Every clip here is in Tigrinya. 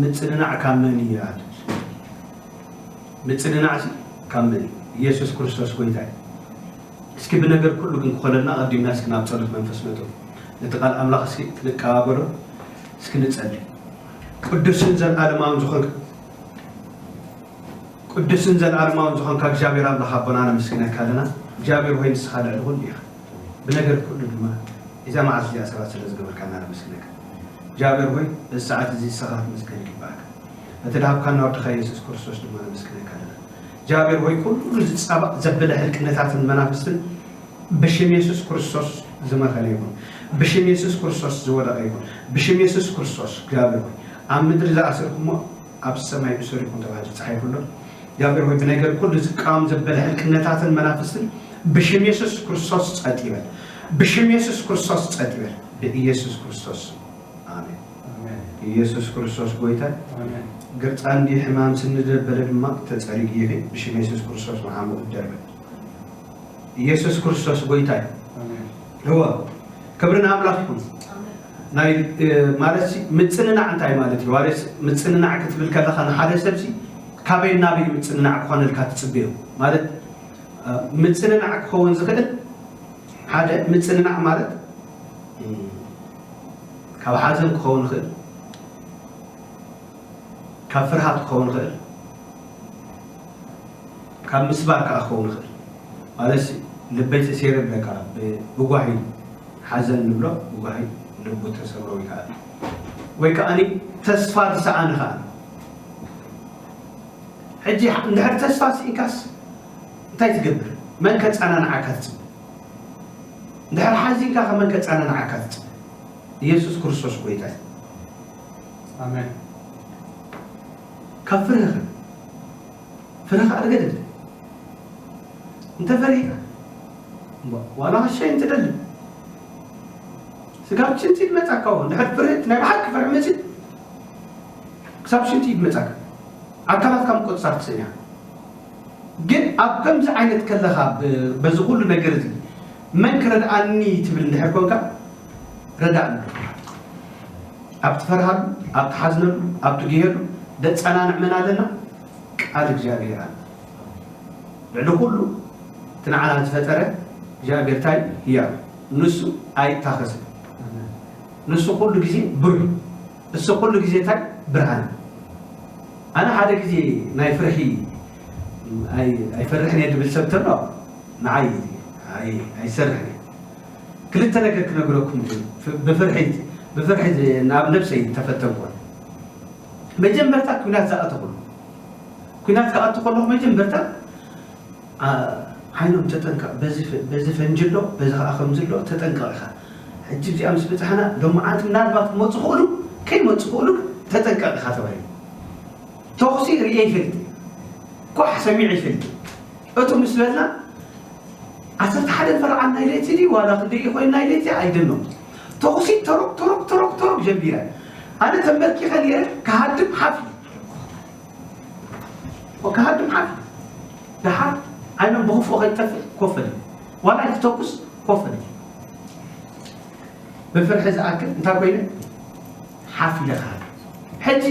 ምጽንናዕ ካብ መን እዩ? ምጽንናዕሲ ካብ መን እዩ? ኢየሱስ ክርስቶስ ጎይታ እዩ። እስኪ ብነገር ኩሉ ግን ክኾነልና ኣቐዲምና እስኪ ናብ ጸሎት መንፈስ ነእትው። ነቲ ቃል ኣምላኽ እስኪ ክንቀባበሎ እስኪ ንጸሊ። ቅዱስን ዘለኣለማውን ዝኾንካ ቅዱስን ዘለኣለማውን ዝኾንካ እግዚኣብሔር ኣምላኽ ኣቦና ነመስግነካ ኣለና። እግዚኣብሔር ሆይ ንስኻ ልዕሊ ኩሉ ኢኻ። ብነገር ኩሉ ድማ እዛ መዓልቲ እዚኣ ሰባት ስለ ዝገበርካና ነመስግነካ። እግዚኣብሔር ሆይ እዚ ሰዓት እዚ ንስኻ ክትመስገን ይግባእካ። ነቲ ድሃብካና ወድኻ ኢየሱስ ክርስቶስ ድማ ነመስግነካ ኣለና። እግዚኣብሔር ሆይ ኩሉ ዝጻባእ ዘበለ ሕልቅነታትን መናፍስትን ብሽም የሱስ ክርስቶስ ዝመኸነ ይኹን። ብሽም የሱስ ክርስቶስ ዝወደቐ ይኹን። ብሽም የሱስ ክርስቶስ እግዚኣብሔር ሆይ ኣብ ምድሪ ዝኣሰርኩሞ ኣብ ሰማይ እሱር ይኹን ተባሂሉ ተጻሒፉ ኣሎ። እግዚኣብሔር ሆይ ብነገር ኩሉ ዝቃወም ዘበለ ሕልቅነታትን መናፍስትን ብሽም የሱስ ክርስቶስ ጸጥ ይበል። ብሽም የሱስ ክርስቶስ ጸጥ ይበል። ብኢየሱስ ክርስቶስ ኣሜን። ኢየሱስ ክርስቶስ ጎይታ። ግርጻ እንዲ ሕማም ስኒ ዘበለ ድማ ተጸሪጉ ይኺ ብሽም የሱስ ክርስቶስ መዓሙቕ ይደርበ። ኢየሱስ ክርስቶስ ጎይታ እዩ። እወ ክብሪ ንኣምላኽ ይኹን። ናይ ማለት ምጽንናዕ እንታይ ማለት እዩ? ማለት ምጽንናዕ ክትብል ከለኻ ንሓደ ሰብሲ ካበይ ናበይ ምጽንናዕ ክኾነልካ ትጽበዮ? ማለት ምጽንናዕ ክኸውን ዝኽእል ሓደ ምጽንናዕ ማለት ካብ ሓዘን ክኸውን ይኽእል፣ ካብ ፍርሃት ክኸውን ይኽእል፣ ካብ ምስባር ከዓ ክኸውን ይኽእል። ማለት ልበይ ተሰይረ ብለካ ብጓሂ ሓዘን ንብሎ ብጓሂ ልቡ ተሰብሮ ይከኣል ወይ ከዓ ተስፋ ዝሰኣነ ከዓ ሕጂ እንድሕር ተስፋ ስኢንካስ እንታይ ትገብር? መን ከፃናንዓካ ትፅበ? እንድሕር ሓዚንካ ከመን ከፃናንዓካ ትፅበ? ኢየሱስ ክርስቶስ ጎይታ እዩ። ኣሜን። ካብ ፍርህኻ ፍርህ ኣርገደለ እንተ ፈሪህካ ዋላ ሸይ እንትደሊ ስጋብ ሽንቲ ይመፃካ። እንድሕር ፍርህት ናይ ብሓቂ ፍርህ መፅእ ክሳብ ሽንቲ ይመፃካ። ኣካላትካ ምቆፅፃር ትስእን ኢኻ። ግን ኣብ ከምዚ ዓይነት ከለኻ በዚ ኩሉ ነገር እዚ መን ክረድኣኒ ትብል እንድሕር ኮንካ ረዳእ ኣሎ። ኣብ ትፈርሃሉ፣ ኣብ ትሓዝነሉ፣ ኣብ ትግሄሉ ደፀናንዕ መን ኣለና? ቃል እግዚኣብሔር ኣሎ። ልዕሊ ኩሉ እቲ ንዓና ዝፈጠረ እግዚኣብሔር እንታይ ህያው ንሱ ኣይታኸስን። ንሱ ኩሉ ግዜ ብሩህ እሱ ኩሉ ግዜ እንታይ ብርሃን። ኣነ ሓደ ግዜ ናይ ፍርሒ ኣይፈርሕን እየ ድብል ሰብ ተሎ ንዓይ ኣይሰርሕን እየ። ክልተ ነገር ክነግረኩም ብፍርሒ ብፍርሒ ናብ ነብሰይ ተፈተንኩ። መጀመርታ ኩናት ዝኣተኹሉ ኩናት ክኣቱ ከለኹ መጀመርታ ዓይኖም ተጠንቀቕ፣ በዚ ፈንጂ ኣሎ፣ በዚ ከዓ ከምዚ ኣሎ፣ ተጠንቀቕ ኢኻ። ሕጂ እዚኣ ምስ በፃሕና ሎማዓንቲ ምናልባት ክመፁ ክእሉ ከይመፁ ክእሉ ተጠንቀቕ ኢኻ ተባሂሉ። ተኹሲ ርእየ ይፈልጥ፣ ኳሕ ሰሚዐ ይፈልጥ። እቱ ምስ በልና ዓሰርተ ሓደ ፈርዓን ናይ ለይቲ ድዩ ዋላ ክንደይ ኮይኑ ናይ ለይቲ ኣይደኖም ተኹሲ ተሮቅ ተሮቅ ተሮቅ ተሮቅ ጀሚረ። ኣነ ተንበርኪኸ ነይረ ክሃድም ሓፍ ክሃድም ሓፍ ደሓር ዓይኖም ብኽፉእ ከይጠፍእ ኮፈል ዋላ ኣይትተኩስ ኮፈል ብፍርሒ ዝኣክል እንታይ ኮይነ ሓፍ ኢለ ክሃድም። ሕጂ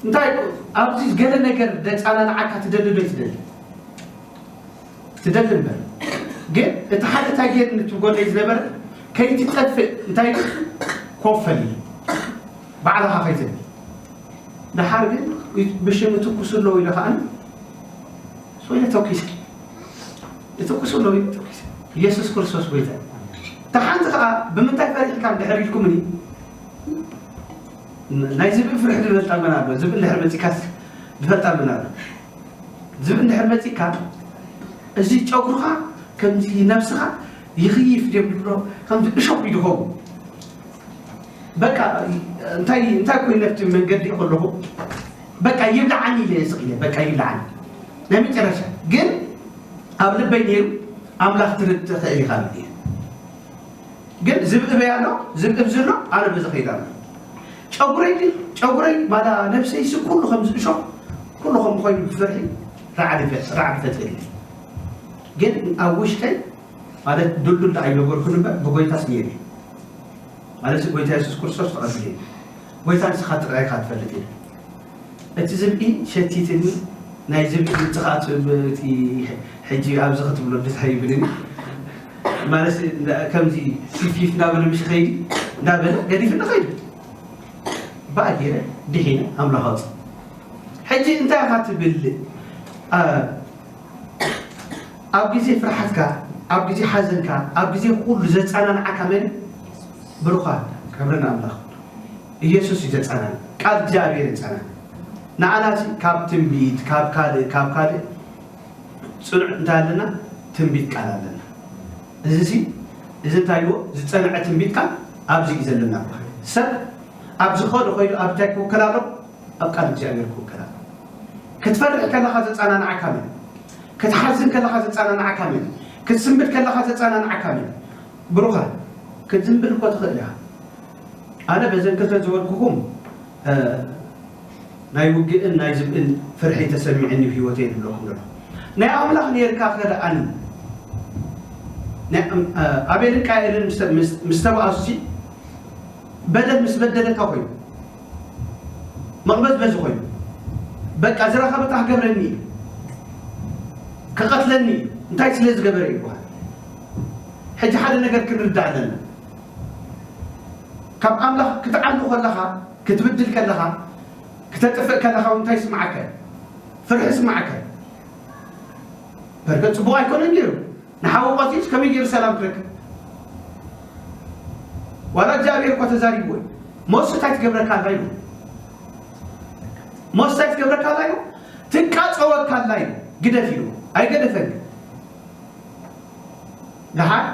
እንታይ ኣብዚ ገለ ነገር ደፃናንዓካ ትደሊ ዶ ትደሊ? ትደሊ እምበር ግን እቲ ሓደ እንታይ ገይርኒ ትብጎለይ ዝነበረ ከይትጠፍእ እንታይ ኮፈል ባዕልኻ ከይትብል ደሓር ግን ብሽም ትኩስ ኣለዉ ኢለ ከዓ ስወይለ ተኩሰ ይትኩስ ኣለዉ ኢለ ተኩሰ ኢየሱስ ክርስቶስ ጎይታ እዩ። እታ ሓንቲ ከዓ ብምንታይ ፈሪሕካ እንድሕር ኢልኩምኒ ናይ ዝብኢ ፍርሒ ዝፈልጣ መን ኣሎ? ዝብኢ እንድሕር መፂካስ ዝፈልጣ መን ኣሎ? ዝብኢ እንድሕር መፂካ እዚ ጨጉርኻ ከምዚ ነብስኻ ይኽይፍ ድዮም ዝብሎ ከምዚ እሾኽ እዩ ዝኸውን። በቃ እንታይ እንታይ ኮይኑ ኣብቲ መንገዲ ከለኹ በቃ ይብልዓኒ ኢለ ስቕ ኢለ በቃ ይብልዓኒ ናይ መጨረሻ ግን ኣብ ልበይ ነይሩ ኣምላኽ ትርድ ትኽእል ኢኻ ኢለ ግን ዝብኢ በይ ኣሎ ዝብኢ ብዝሎ ኣነ በዚ ኸይድ ኣሎ ጨጉረይ ግን ጨጉረይ ማዳ ነብሰይ ሲ ኩሉ ከም ዝእሾ ኩሉ ከም ኮይኑ ብፍርሒ ራዕዲ ራዕዲ ፈጥርኒ ግን ኣብ ውሽጠይ ማለት ዱልዱል ደኣ ይነበርኩ እምበር ብጎይታስ ነይሩ ማለት ጎይታ የሱስ ክርስቶስ ተቐቢለ ጎይታ ንስኻ ጥራይ ኢኻ ትፈልጥ ኢለ እቲ ዝብኢ ሸቲትኒ፣ ናይ ዝብኢ ድምፂ ከዓ እቲ ሕጂ ኣብዚ ክትብሎ ደስ ኣይብልን። ማለት እንዳ- ከምዚ ፊፍ ፊፍ እንዳበለ ምሽ ኸይዲ እንዳበለ ገዲፍኒ ኸይዱ። ባእ ገይረ ድሒነ ኣምላኽ ኣውፅእ። ሕጂ እንታይ ኢኻ ትብል? ኣ- ኣብ ግዜ ፍርሓትካ፣ ኣብ ግዜ ሓዘንካ፣ ኣብ ግዜ ኩሉ ዘጸናንዓካ መን እዩ? ብሩኻት፣ ክብሪ ንኣምላኽ። ኢየሱስ እዩ ዘጸናንዕ። ቃል እግዚኣብሔር የጸናንዕ። ንዓና ሲ ካብ ትንቢት፣ ካብ ካልእ፣ ካብ ካልእ ጽኑዕ እንታይ ኣለና? ትንቢት ቃል ኣለና። እዚ ሲ፣ እዚ እንታይ ይዎ? ዝጸንዐ ትንቢት ቃል ኣብዚ እዩ ዘለና። ሰብ ኣብ ዝኸዶ ኸይዱ ኣብ እንታይ ክውከል ኣሎ? ኣብ ቃል እግዚኣብሔር ክውከል ኣሎ። ክትፈርሕ ከለኻ ዘጸናንዓካ መን? ክትሓዝን ከለኻ ዘጸናንዓካ መን? ክትስንብድ ከለኻ ዘጸናንዓካ መን? ብሩኻት፣ ክትዝንብል እኮ ትኽእል ኢኻ። ኣነ በዘን ክልተ ዝበልኩኹም፣ እ፣ ናይ ውግእን ናይ ዝብእን ፍርሒ ተሰሚዕኒ ኣብ ህይወተይ ዝብለኩም ዘለኹ። ናይ ኣምላኽ ኔርካ ከ ደኣኒ? ናይ ኣም-፣ እ፣ ኣቤልን ቃየልን ምስ፣ ምስ፣ ምስ ተባኣሱሲ፣ በደል ምስ በደለካ ኮይኑ፣ መቕበዝበዚ ኮይኑ፣ በቃ ዝረኸበ ክገብረኒ እዩ፣ ክቐትለኒ እዩ። እንታይ ስለ ዝገበረ እዩ ይበሃል። ሕጂ ሓደ ነገር ክንርዳእ ኣለና። ካብ ኣምላኽ ክትዓሉ ከለኻ፣ ክትብድል ከለኻ፣ ክተጥፍእ ከለኻ እውን እንታይ ይስምዓካ እዩ? ፍርሒ ይስምዓካ እዩ። በርግጥ ጽቡቕ ኣይኮነን ነይሩ። ንሓዊ ቀቲሉስ ከመይ ገይሩ ሰላም ክረክብ? ዋላ እግዚኣብሔር እኳ ተዛሪብዎ እዩ። ሞሳ እንታይ ትገብረካ ኣላ ኢሉ። ሞሳ እንታይ ትገብረካ ኣላ ኢሉ። ትቃጸወካ ኣላ ኢሉ። ግደፍ ኢሉ። ኣይገደፈን። ደሓር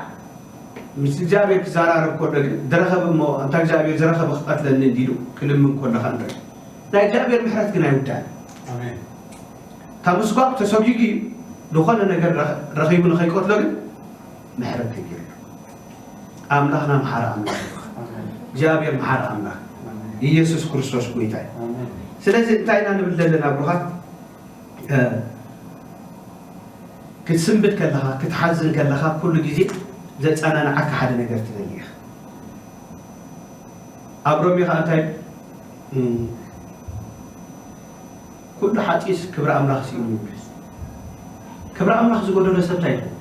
ምስ እግዚኣብሔር ክዘራረብ ከሎ ግን ዝረኸበ እሞ፣ ኣንታ እግዚኣብሔር ዝረኸበ ክቐትለኒ እንዲሉ ክልምን ከለኻ ንርኢ። ናይ እግዚኣብሔር ምሕረት ግን ኣይውዳእን። ኣሜን። ካብ ምስጓግ ተሰጒጉ እዩ። ዝኾነ ነገር ረኸ-፣ ረኺቡ ንኸይቀትሎ ግን ምሕረት ተገይሩ። ኣምላኽና መሓሪ ኣምላኽ እዩ። ኣሜን። እግዚኣብሔር መሓሪ ኣምላኽ። ኣሜን። ኢየሱስ ክርስቶስ ጎይታ እዩ። ኣሜን። ስለዚ እንታይ ኢና ንብል ዘለና ብሩኻት? እ፣ ክትስንብድ ከለኻ፣ ክትሓዝን ከለኻ ኩሉ ግዜ ዘጸናንዓካ ሓደ ነገር ትደሊ ኢኻ። ኣብ ሮሜ ኸኣ እንታይ? እም፣ ኩሉ ሓጢኡስ ክብሪ ኣምላኽ ስኢኑ ይብል። ክብሪ ኣምላኽ ዝጎደሎ ሰብ እንታይ ይኸውን?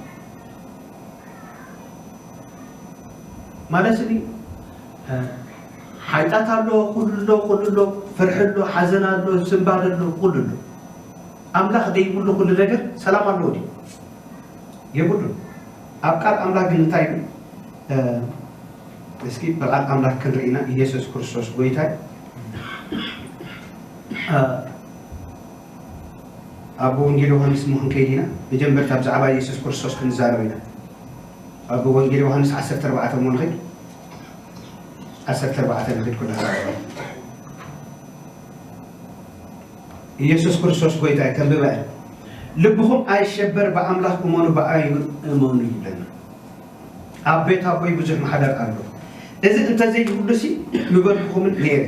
ማለት እዚ፣ እ፣ ሓጢኣት ኣሎ፣ ኩሉ ኣሎ፣ ኩሉ ኣሎ፣ ፍርሒ ኣሎ፣ ሓዘን ኣሎ፣ ስንባደ ኣሎ፣ ኩሉ ኣሎ። ኣምላኽ ዘይብሉ ኩሉ ነገር ሰላም ኣለዎ ድዩ? የብሉን። ኣብ ቃል ኣምላኽ ግን እንታይ ይብል? እ፣ እስኪ ብቓል ኣምላኽ ክንርኢ ኢና። ኢየሱስ ክርስቶስ ጎይታ እዩ። እ፣ ኣብ ወንጌል ዮሃንስ እሞ ክንከይድ ኢና። መጀመርታ ብዛዕባ ኢየሱስ ክርስቶስ ክንዛረብ ኢና። ኣብ ወንጌል ዮሃንስ ዓሰርተ ኣርባዕተ እሞ ንኸይድ። ዓሰርተ ኣርባዕተ ንኸይድ ኩልና። ኢየሱስ ክርስቶስ ጎይታ እዩ። ከንብባ እየ። ልብኹም ኣይሸበር፣ ብኣምላኽ እመኑ፣ ብኣይ እውን እመኑ ይብለና። ኣብ ቤት ኣቦይ ብዙሕ ማሕደር ኣሎ። እዚ እንተዘይህሉሲ ምበልኩኹምን ነይረ።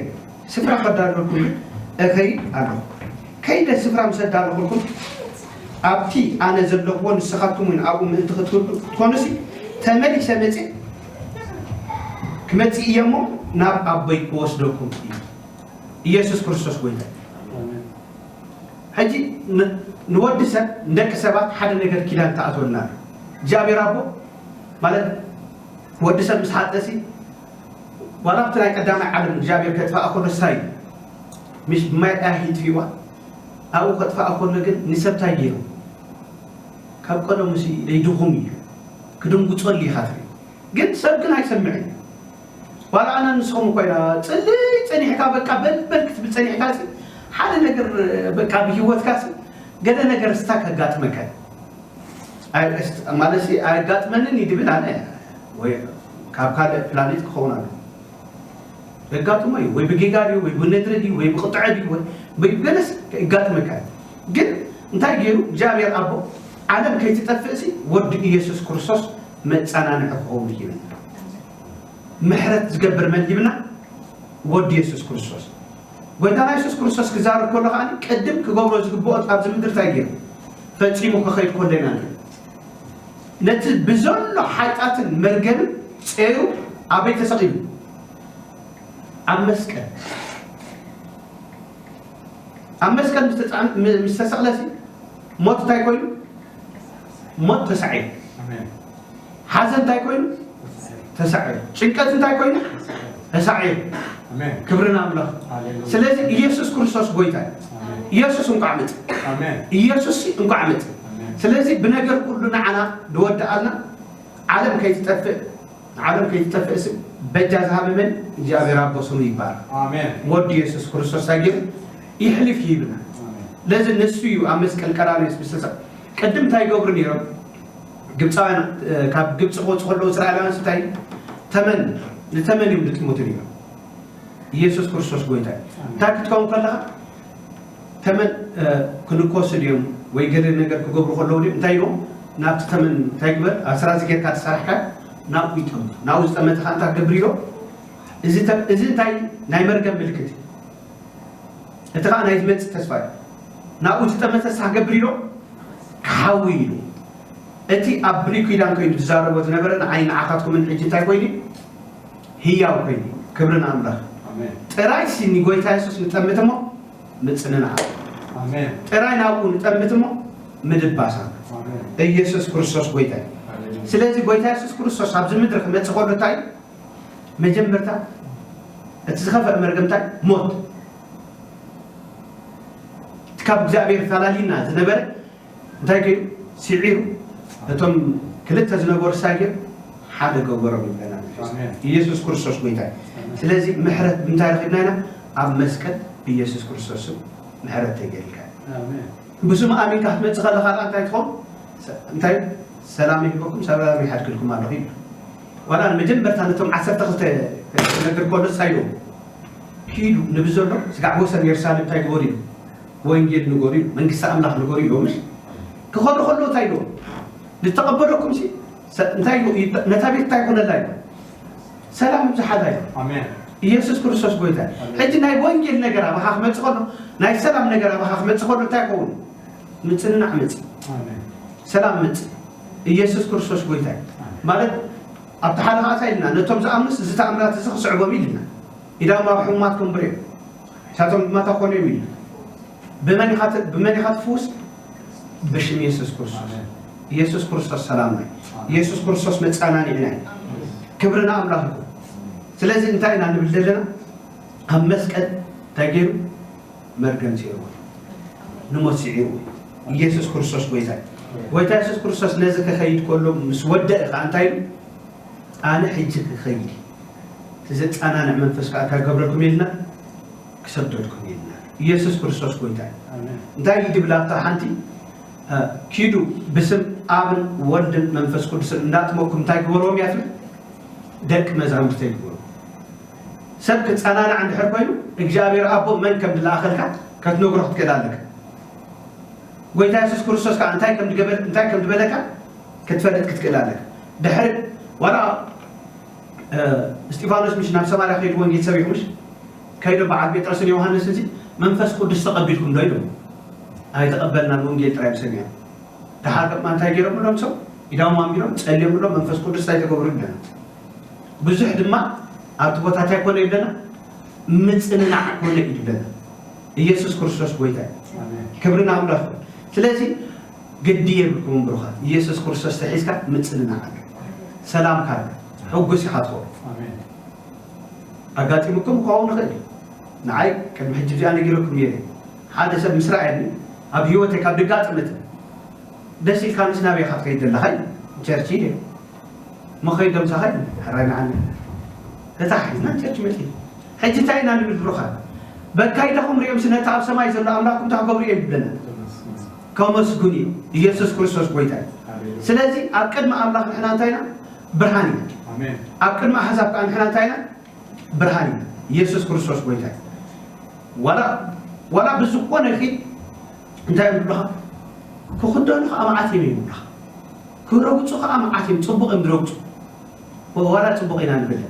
ስፍራ ከዳልወልኩም እኸይድ ኣለኹ። ከይደ ስፍራ ምስ ኣዳለኹልኩም፣ ኣብቲ ኣነ ዘለኹዎ ንስኻትኩም እውን ኣብኡ ምእንቲ ክትህሉ ክትኮኑሲ፣ ተመሊሰ መጺእ ክመጽእ እየ እሞ ናብ ኣቦይ ክወስደኩም እዩ። ኢየሱስ ክርስቶስ ጎይታ እዩ። ኣሜን። ሕጂ ን-፣ ንወዲ ሰብ፣ ንደቂ ሰባት ሓደ ነገር ኪዳን ተኣትወልና ኣሎ። እግዚኣብሔር ኣቦ ማለት ወዲ ሰብ ምስ ሓጠሲ፣ ዋላ ኣብቲ ናይ ቀዳማይ ዓለም እግዚኣብሔር ከጥፍኣ ከሎ እንታይ እዩ? ምሽ ብማይ ኣሂ ጥፊዋ፣ ኣብኡ ከጥፍኣ ከሎ ግን ንሰብ እንታይ ገይሩ? ካብ ቀደሙ ሲ ደይድኹም እዩ። ክድንጉጸሉ ኢኻ ትርኢ። ግን ሰብ ግን ኣይሰምዕን። ዋላ ኣነ ንስኹም እኮ ኢና፣ ጽልይ ጸኒሕካ፣ በቃ በልበል ክትብል ጸኒሕካ ሲ፣ ሓደ ነገር በቃ ብህይወትካ ሲ፣ ገለ ነገር ስታክ ከጋጥመካ እዩ። ኣይ-፣ እስ-፣ ማለት ሲ፣ ኣየጋጥመንን እዩ ድብል ኣነ፣ ወይ ካብ ካልእ ፕላኔት ክኸውን ኣሎ። የጋጥሞ እዩ፣ ወይ ብጌጋ ድዩ፣ ወይ ብነድሪ ድዩ፣ ወይ ብቕጥዐ ድዩ፣ ወይ፣ ወይ ብገለስ የጋጥመካ እዩ። ግን እንታይ ገይሩ እግዚኣብሔር ኣቦ፣ ዓለም ከይትጠፍእ ሲ፣ ወዲ ኢየሱስ ክርስቶስ መጸናንዒ ክኸውን ሂብና። ምሕረት ዝገብር መን ሂብና? ወዲ የሱስ ክርስቶስ። ጎይታና የሱስ ክርስቶስ ክዛረብ ከሎ ከኣ ቅድም ክገብሮ ዝግብኦ ኣብዚ ምድሪ እንታይ ገይሩ? ፈጺሙ ክኸይድ ከሎ ኢና ንርኢ። ነቲ ብዘሎ ሓጢኣትን መርገምን ጸይሩ ኣበይ ተሰቒሉ? ኣብ መስቀል። ኣብ መስቀል ምስ ተጻዕነ፣ ም-፣ ምስ ተሰቕለሲ፣ ሞት እንታይ ኮይኑ? ሞት ተሳዕዩ። ሓዘን እንታይ ኮይኑ? ተሳዕዩ። ጭንቀት እንታይ ኮይኑ? ተሳዕዩ። ክብሪ ንኣምላኽ። ስለዚ ኢየሱስ ክርስቶስ ጎይታ እዩ። ኢየሱስ እንኳዕ መጽእ። ኢየሱስ እንኳዕ መጽእ። ስለዚ ብነገር ኩሉ ንዓና ዝወድኣልና፣ ዓለም ከይትጠፍእ፣ ዓለም ከይትጠፍእ ስም በጃ ዝሃበ መን? እግዚኣብሔር ኣቦ ስሙ ይባረክ። ወዲ ኢየሱስ ክርስቶስ እንታይ ገይሩ? ይሕልፍ ይህብና። ለዚ ንሱ እዩ ኣብ መስቀል ቀራንዮስ ምስ ተሰ-፣ ቅድም እንታይ ይገብሩ ነይሮም? ግብፃውያን፣ እ፣ ካብ ግብፂ ክወፁ ከለዉ እስራኤላውያን እንታይ? ተመን፣ ንተመን እዮም ዝጥምቱ ነይሮም። ኢየሱስ ክርስቶስ ጎይታ እዩ። እንታይ ክትከውን ከለኻ? ተመን፣ እ፣ ክንኮሱ ድዮም ወይ ገለ ነገር ክገብሩ ከለዉ ድዮም? እንታይ ኢሎም? ናብቲ ተመን እንታይ ግበር? ኣስራዚ ጌርካ ተሰራሕካ ናብኡ ይጠምቱ። ናብኡ ዝጠመተ ከዓ እንታይ ክገብር ኢሎ? እዚ ተ-፣ እዚ እንታይ? ናይ መርገም ምልክት እዩ። እቲ ከዓ ናይ ዝመጽእ ተስፋ እዩ። ናብኡ ዝጠመተ ንስኻ ገብር ኢሎ? ክሓዊ ኢሉ። እቲ ኣብ ብሉይ ኪዳን ኮይኑ ዝዛረቦ ዝነበረ ንዓይ ንዓኻትኩምን ሕጂ እንታይ ኮይኑ? ህያው ኮይኑ። ክብሪ ንኣምላኽ። ኣሜን። ጥራይ ሲ ንጎይታ የሱስ ንጠምት እሞ ምጽንናዕ። ኣሜን። ጥራይ ናብኡ ንጠምት እሞ ምድባሳ። ኣሜን። ኢየሱስ ክርስቶስ ጎይታ እዩ። ሃሌሉያ። ስለዚ ጎይታ የሱስ ክርስቶስ ኣብዚ ምድሪ ክመጽእ ከሎ እንታይ እዩ? መጀመርታ እቲ ዝኸፍአ መርገም እንታይ? ሞት። እቲ ካብ እግዚኣብሔር ፈላሊና ዝነበረ እንታይ ገይሩ? ስዒሩ፣ እቶም ክልተ ዝነበሩ ሳጌር ሓደ ገበሮም ይብለና መንፈስ። ኣሜን። ኢየሱስ ክርስቶስ ጎይታ እዩ። ኣሜን። ስለዚ ምሕረት ብምንታይ ረኺብና ኢና? ኣብ መስቀል ብኢየሱስ ክርስቶስ ስም ምሕረት ተገይሩልካ። ኣሜን። ብስሙ ኣሚንካ ክትመጽእ ከለኻ ከኣ እንታይ ትኸውን? ሰ-፣ እንታይ? ሰላም ይህበኩም፣ ሰላም ይሓድግልኩም ኣለኹ ይብል። ዋላ ንመጀመርታ ነቶም ዓሰርተ ክልተ ክነግር ከሎ እንታይ ኢሉ? ኪዱ ንብዘሎ ስጋዕ ወሰን የሩሳሌም እንታይ ግበሩ ኢሉ? ወንጌል ንገሩ ኢሉ፣ መንግስቲ ኣምላኽ ንገሩ ኢሉ። ምሽ ክኸዱ ከሎ እንታይ ኢሉ? ዝተቐበለኩም ሲ ሰ-፣ እንታይ ኢሉ? ይበ-፣ ነታ ቤት እንታይ ይኾነላ ኢሉ? ሰላም ይብዝሓላ ኢሉ። ኣሜን። ኢየሱስ ክርስቶስ ጎይታ እዩ። ኣሜን። ሕጂ ናይ ወንጌል ነገር ኣባኻ ክመጽእ ከሎ፣ ናይ ሰላም ነገር ኣባኻ ክመጽእ ከሎ እንታይ ይኸውን? ምጽንናዕ መጽእ። ኣሜን። ሰላም መጽእ። ኢየሱስ ክርስቶስ ጎይታ እዩ። ኣሜን። ማለት ኣብቲ ሓደ ኸኣ እንታይ ኢልና? ነቶም ዝኣምኑስ እዚ ተኣምራት እዚ ክስዕቦም ኢልና። ኢዳዎም ኣብ ሕሙማት ከንብሩ እዮም። ንሳቶም ድማ እንታይ ክኾኑ እዮም ኢልና። ብመን ኢኻ ት-፣ ብመን ኢኻ ትፍውስ? ብሽም ኢየሱስ ክርስቶስ። ኣሜን። ኢየሱስ ክርስቶስ ሰላምና እዩ። ኣሜን። ኢየሱስ ክርስቶስ መጸናንዒና እዩ። ክብሪ ንኣምላኽ ይኹን። ስለዚ እንታይ ኢና ንብል ዘለና? ኣብ መስቀል እንታይ ገይሩ? መርገም ስዒርዎ። ንሞት ስዒርዎ። ኢየሱስ ክርስቶስ ጎይታ እዩ። ጎይታ ኢየሱስ ክርስቶስ ነዚ ክኸይድ ከሎ ምስ ወደአ ኸዓ እንታይ ኢሉ? ኣነ ሕጂ ክኸይድ እየ። እቲ ዘጸናንዕ መንፈስ ከኣ እንታይ ክገብረልኩም ኢልና? ክሰደድኩም ኢልና። ኢየሱስ ክርስቶስ ጎይታ እዩ። ኣሜን። እንታይ እዩ ዝብል ኣብታ ሓንቲ? እ፣ ኪዱ ብስም ኣብን ወልድን መንፈስ ቅዱስን እንዳጥመቅኩም እንታይ ግበርዎም እያ ትብል? ደቂ መዛሙርተይ ግበሩ። ሰብ ክጸናናዕ እንድሕር ኮይኑ እግዚኣብሔር ኣቦ መን ከም ዝለኣኸልካ ከትነግሮ ክትክእል ኣለካ። ጎይታ የሱስ ክርስቶስ ከኣ እንታይ ከም ዝገበረ፣ እንታይ ከም ዝበለካ ክትፈልጥ ክትክእል ኣለካ። ድሕሪ ዋላ፣ እ፣ እስጢፋኖስ ምሽ ናብ ሰማርያ ከይዱ ወንጌል ሰቢኹ ምሽ? ከይዱ በዓል ጴጥሮስን ዮሃንስን ሲ መንፈስ ቅዱስ ተቐቢልኩም ዶ ኢሎም? ኣይተቐበልናን፣ ወንጌል ጥራይ እዮም ሰሚዖም። ደሓር ድማ እንታይ ገይሮም ብሎም ሰብ? ኢዳዎም ኣንቢሮም ጸልዮም ብሎም መንፈስ ቅዱስ እንታይ ተገብሩ ይብለና። ብዙሕ ድማ ኣብቲ ቦታ እንታይ ኮነ ይብለና? ምጽንናዕ ኮነ እዩ ይብለና። ኢየሱስ ክርስቶስ ጎይታ እዩ። ኣሜን። ክብሪ ንኣምላኽ ይኹን። ስለዚ ግዲ የብልኩምን ብሩኻት። ኢየሱስ ክርስቶስ ተሒዝካ ምጽንናዕ ኣሎ። ሰላምካ ኣሎ። ሕጉስ ኢኻ ትኸውን። ኣሜን። ኣጋጢሙኩም ክኸውን ይኽእል እዩ። ንዓይ ቅድሚ ሕጂ እዚኣ ነጊረኩም ነይረ። ሓደ ሰብ ምስ ረኣየኒ ኣብ ህይወተይ ካብ ድጋጥመት ደስ ኢልካ ምስ ናበይ ኢኻ ትኸይድ ዘለኻ ኢሉ። ቸርች ኢለ። መኸይዶም ሳኸይ ሕራይ ንዓኒ። ተታሒዝና ቸርች መጺእ። ሕጂ እንታይ ኢና ንብል ብሩኻት? በካይዳኹም ሪኦም ነቲ ኣብ ሰማይ ዘሎ ኣምላኽኩም እንታይ ክገብሩ እዮም ይብለና? ከመስግኑ እዮም። ኢየሱስ ክርስቶስ ጎይታ እዩ። ሃሌሉያ። ስለዚ ኣብ ቅድሚ ኣምላኽ ንሕና እንታይ ኢና? ብርሃን ኢና። ኣሜን። ኣብ ቅድሚ ኣሕዛብ ከኣ ንሕና እንታይ ኢና? ብርሃን ኢና። ኢየሱስ ክርስቶስ ጎይታ እዩ። ዋላ፣ ዋላ ብዝኾነ ኺድ እንታይ እዮም ዝብሉኻ? ክኽደኑ ኸኣ መዓት እዮም ይብሉኻ። ክረግጹ ኸኣ መዓት እዮም፣ ጽቡቕ እዮም ዝረግጹ። ወ-፣ ዋላ ጽቡቕ ኢና ንብል።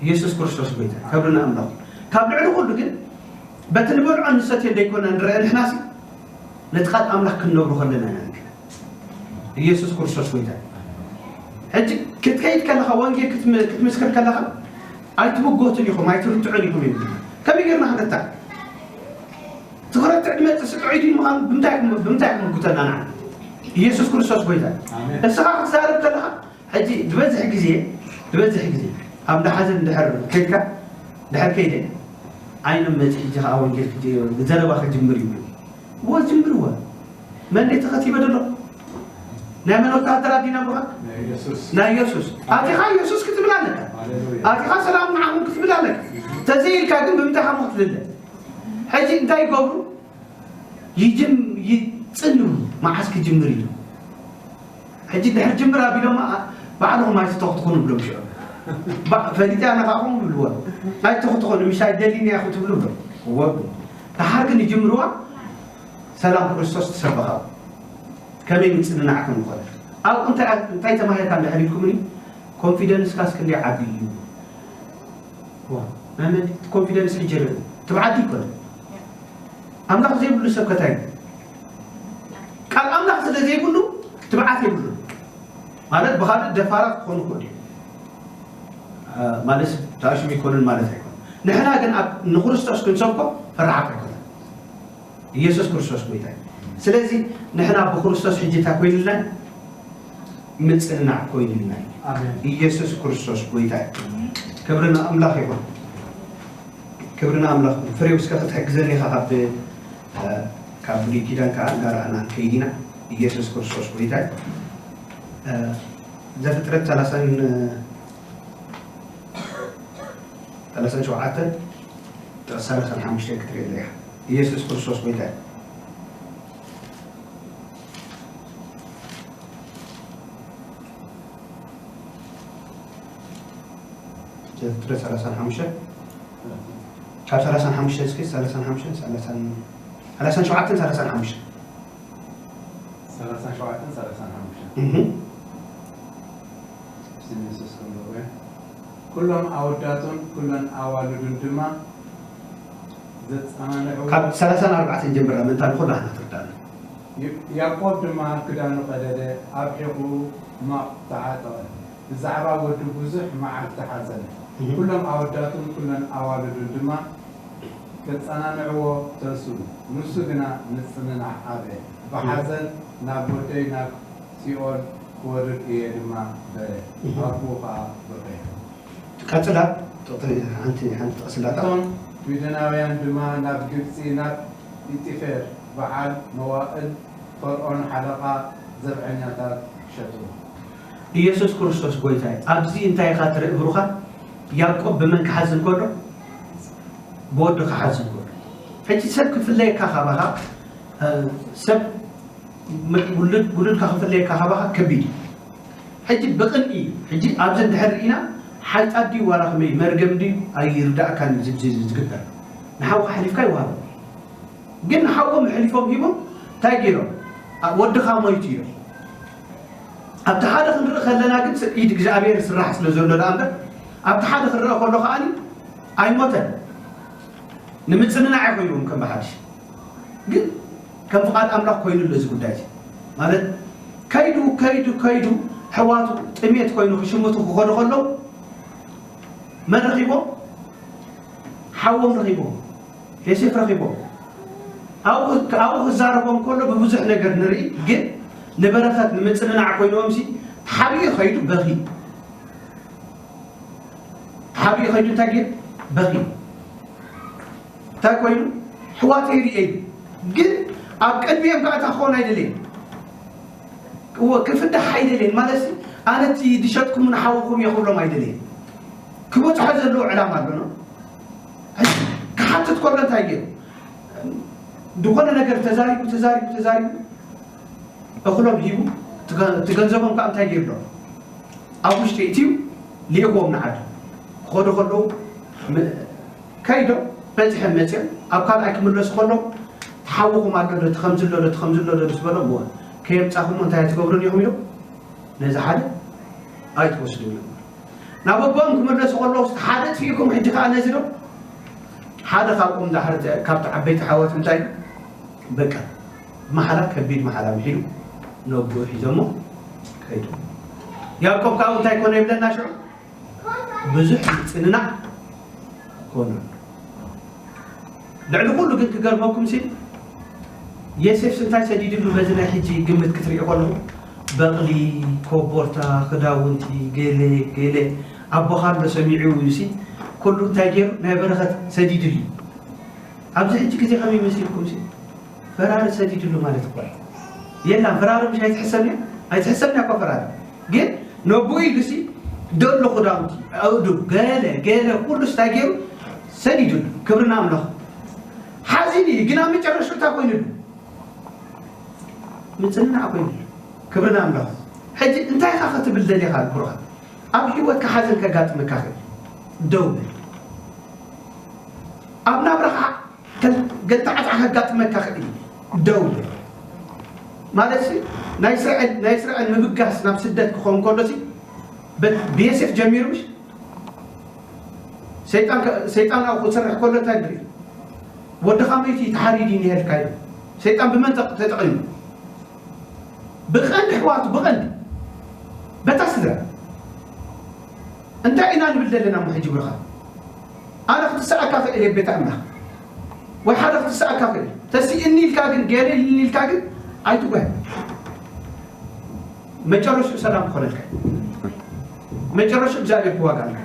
ኢየሱስ ክርስቶስ ጎይታ፣ ክብሪ ንኣምላኽ። ካብ ልዕሊ ኩሉ ግን፣ በቲ ንበልዖን ንሰትዮ ዘይኮና ንረአ ንሕናሲ፣ ነቲ ቃል ኣምላኽ ክንነብሮ ከለና ኢና ንድሕን። ኢየሱስ ክርስቶስ ጎይታ እዩ። ሕጂ ክትከይድ ከለኻ፣ ወንጌል ክትም-፣ ክትምስክር ከለኻ፣ ኣይትምጎቱን ኢኹም፣ ኣይትርትዑን ኢኹም ይብል። ከመይ ጌርና ክንርታዕ? ትኹረት ዕድመ ጥስጥዑይ ድዩ ምዃኑ ብምንታይ ብምንታይ ክምጉተና ንዓ? ኢየሱስ ክርስቶስ ጎይታ። እስኻ ክትዛረብ ከለኻ ሕጂ ዝበዝሕ ግዜ ዝበዝሕ ግዜ ኣብ እንዳ ሓዘን ድሕር ከይድካ ድሕር ከይደ ኣይነ መጽ ሕጂ ከዓ ወንጌል ክጅ- ዘረባ ክጅምር እዩ። እዎ ጅምርዎ። መን ተኸቲበ ደሎ? ናይ መን ወታሃደር ኣዲና ብኻ? ናይ ኢየሱስ ኣቲኻ ኢየሱስ ክትብል ኣለካ። ኣቲኻ ሰላም ንዓኹም ክትብል ኣለካ። ተዘይልካ ግን ብምንታይ ሓሞ ክትልለ? ሕጂ እንታይ ይገብሩ? ይጅም ይጽንቡ። መዓስ ክጅምር እዩ? ሕጂ ድሕር ጅምር ኣቢሎም ባዕልኹም ኣይትተኽትኹ ንብሎም ሽዑ። ፈሊጢ ኣነኻኹም ብልዎ። ኣይትተኽትኹ ንምሻይ ደሊኒ ያኹ ትብሉ ብሎ። ወጉ ተሓር ግን ይጅምርዋ። ሰላም ክርስቶስ ትሰበኻ። ከመይ ምጽንናዕ ከም ዝኾነ ኣብኡ እንታይ እንታይ ተማሂርካ እንድሕር ኢልኩምኒ ኮንፊደንስካ እስክንደይ ዓቢ እዩ። ዋ ናይ መን ኮንፊደንስ ሕጂ ርእ ትብዓት ይኮነ። ኣምላኽ ዘይብሉ ሰብ ከታይ ቃል ኣምላኽ ስለ ዘይብሉ ትብዓት የብሉ። ማለት ብኻልእ ደፋራት ክኾኑ ይኽእሉ ማለት ተኣሽሙ ይኮኑን ማለት ኣይኮነ። ንሕና ግን ንክርስቶስ ክንሰብኮ ፈራሓት ኣይኮነ። ኢየሱስ ክርስቶስ ጎይታ እዩ። ስለዚ ንሕና ብክርስቶስ ሕጂ እንታይ ኮይኑልና? ምጽንናዕ ኮይኑልና እዩ። ኢየሱስ ክርስቶስ ጎይታ እዩ። ክብሪ ንኣምላኽ ይኹን። ክብሪ ንኣምላኽ ይኹን። ፍሬው እስከ ክትሕግዘኒ ኢኻ ካብ ካብ ብሉይ ኪዳን ከዓ እንዳረኣና ከይዲና ኢየሱስ ክርስቶስ ጎይታ እዩ። ዘፍጥረት ሰላሳን ሰላሳን ሸውዓተን ጥቕሲ ሰላሳን ሓሙሽተን ክትርእየሉ ኢኻ። ኢየሱስ ክርስቶስ ጎይታ እዩ። ዘፍጥረት ሰላሳን ሓሙሽተን ካብ ሰላሳን ሓሙሽተን እስኪ ሰላሳን ሓሙሽተን ሰላሳን ሰላሳን ሸውዓተን ሰላሳን ሓሙሽተን ሰላሳን ሸውዓተን ሰላሳን ሓሙሽተን እህ እስቲ ንስስ ክንብሎ ኩሎም ኣወዳቱን ኩለን ኣዋልዱን ድማ ዘጸናንዕዎ ካብ ሰላሳን ኣርባዕተን ጀምራ ምእንታ ንኹላህና ትርዳእና። ያዕቆብ ድማ ክዳኑ ቀደደ፣ ኣብ ሒቑ ማቕ ተዓጠቐ። ብዛዕባ ወዱ ብዙሕ መዓልቲ ሓዘነ። ኩሎም ኣወዳቱን ኩለን ኣዋልዱን ድማ ከጸናንዕዎ ተንስኡ። ንሱ ግና ምጽንናዕ ኣበ። ብሓዘን ናብ ወደይ ናብ ሲኦል ክወርድ እየ ድማ በለ። ኣቦኡ ኸኣ በኸየ። ቀጽላ ጥቕቲ ሓንቲ ሓንቲ ጥቕስላታ እቶም ሚድናውያን ድማ ናብ ግብጺ ናብ ጲጢፌር በዓል መዋእል ፈርኦን ሓለቓ ዘብዐኛታት ሸጥዎ። ኢየሱስ ክርስቶስ ጎይታ እዩ። ኣብዚ እንታይ ኢኻ ትርኢ ብሩኻ? ያዕቆብ ብመን ክሓዝን ከሎ? ብወዱ ክሓዝን ከሎ። ሕጂ ሰብ ክፍለየካ ካባኻ ሰብ ውሉድ ውሉድካ ክፍለየካ ካባኻ ከቢድ እዩ። ሕጂ ብቕንኢ እዩ። ሕጂ ኣብዚ እንድሕር ርኢና ሓይጣ ድዩ ዋላ ከመይ መርገም ድዩ ኣይርዳእካን እዩ ዝግበር። ንሓውካ ኣሕሊፍካ ይወሃበካ። ግን ንሓዎም ኣሕሊፎም ሂቦም እንታይ ገይሮም? ወድኻ ሞይቱ ኢሎም። ኣብቲ ሓደ ክንርኢ ከለና ግን ኢድ እግዚኣብሔር ስራሕ ስለ ዘሎ ደኣ እምበር ኣብቲ ሓደ ክንርኢ ከሎ ከኣ ኣይሞተን። ንምጽንናዕ ኣይኮይዎም ከም ብሓድሽ ግን ከም ፍቓድ ኣምላኽ ኮይኑ ኣሎ እዚ ጉዳይ እዚ ማለት ከይዱ ከይዱ ከይዱ ሕዋቱ ጥሜት ኮይኑ ክሽምቱ ክኸዱ ከለዉ መን ረኺቦም? ሓዎም ረኺቦም፣ ዮሴፍ ረኺቦም። ኣብኡ ክዛረቦም ከሎ ብብዙሕ ነገር ንርኢ፣ ግን ንበረኸት ንምጽንናዕ ኮይንዎም ሲ ተሓቢኡ ከይዱ በኺ። ተሓቢኡ ከይዱ እንታይ ጌር በኺ። እንታይ ኮይኑ ኣሕዋተይ ርእየ ኢሉ ግን ኣብ ቅድሚኦም ከዓ እታ ክኸውን ኣይደለየን። እወ ክፍዳሕ ኣይደለየን ማለት ኣነ እቲ ዝሸጥኩምኒ ሓውኹም እየ ክብሎም ኣይደለየን። ክበፅሖ ዘለዎ ዕላማ ኣሎ ነው። ክሓትት ከሎ እንታይ ገይሩ ዝኾነ ነገር ተዛሪቡ ተዛሪቡ ተዛሪቡ እኽሎም ሂቡ እቲ ገንዘቦም ከዓ እንታይ ገይሩ ኣሎ ኣብ ውሽጢ እትዩ ልኢኽዎም ንዓዱ ክኸዱ ከለዉ ከይዶም በፂሐም መፅኦም ኣብ ካልኣይ ክምለሱ ከለዉ ተሓውኹም ኣሎ ዶ ተኸምዚ ኣሎ ዶ ተኸምዚ ኣሎ ዶ ምስ በሎም እወ ከየምፃኹሞ እንታይ ኣይትገብሩን ኢኹም ኢሎም ነዚ ሓደ ኣይትወስዱ ኢሎም ናብ ኣቦኦም ክምለሱ ከለዉ ሓደ ጥፊእኩም ሕጂ ከዓ ነዚ ዶ ሓደ ካብኦም ዳሕር ካብቲ ዓበይቲ ሓወት እንታይ በቃ መሓላ ከቢድ መሓላ ምሒሉ ነቦኡ ሒዞሞ ከይዱ ያዕቆብ ካብኡ እንታይ ኮነ ይብለና ሽዑ ብዙሕ ምጽንናዕ ኮነ። ልዕሊ ኩሉ ግን ክገርመኩም ሲ የሴፍስ እንታይ ሰዲድሉ? በዚ ናይ ሕጂ ግምት ክትሪኦ ከለኹ በቕሊ፣ ኮቦርታ፣ ክዳውንቲ፣ ገለ ገለ ኣቦኻ ኣሎ ሰሚዑ እዩ ሲ ኩሉ እንታይ ገይሩ ናይ በረኸት ሰዲድሉ እዩ። ኣብዚ ሕጂ ግዜ ከመይ መሲልኩም ሲ ፈራሪ ሰዲድሉ ማለት እኮ እዩ። የላን ፈራሪ ምሽ ኣይትሕሰብን እያ ኣይትሕሰብን እያ እኮ ፈራሪ ግን ነብኡ ኢሉ ሲ ደሎ ክዳውንቲ ኣእዱ ገለ ገለ ኩሉ ስታይ ገይሩ ሰዲድሉ ክብርና ኣምላኽ ሓዚን እዩ ግን ኣብ መጨረሽታ ኮይኑሉ ምጽናዕ ኮይኑ ክብሪ ንኣምላኽ። ሕጂ እንታይ ኢኻ ክትብል ደሊኻ ብሩኻ? ኣብ ህይወትካ ሓዘን ከጋጥመካ ክእል ደው በል። ኣብ ናብራኻ ገልጣዕጣዕ ከጋጥመካ ክእል ደው በል። ማለት ሲ ናይ እስራኤል ናይ እስራኤል ምብጋስ ናብ ስደት ክኸውን ከሎ ሲ ብየሴፍ ጀሚሩ ምሽ ሰይጣን ከ- ሰይጣን ኣብኡ ክሰርሕ ከሎ እንታይ ንርኢ? ወድኻ መይቲ ተሓሪዱ እዩ ነሄድካ እዩ። ሰይጣን ብመን ተጠ- ተጠቒሙ? ብቐንዲ ኣሕዋቱ ብቐንዲ በታ ስድራ እንታይ ኢና ንብል ዘለና እሞ ሕጂ ብርኻ ኣነ ክትስኣካ ክእል እየ ቤት ኣምላኽ ወይ ሓደ ክትስኣካ ክእል ተስእኒ ኢልካ ግን ገለ ኢልኒ ኢልካ ግን ኣይትጓየ መጨረሽኡ ሰላም ክኾነልካ እዩ። መጨረሽኡ እግዚኣብሔር ክዋጋ ኣለካ።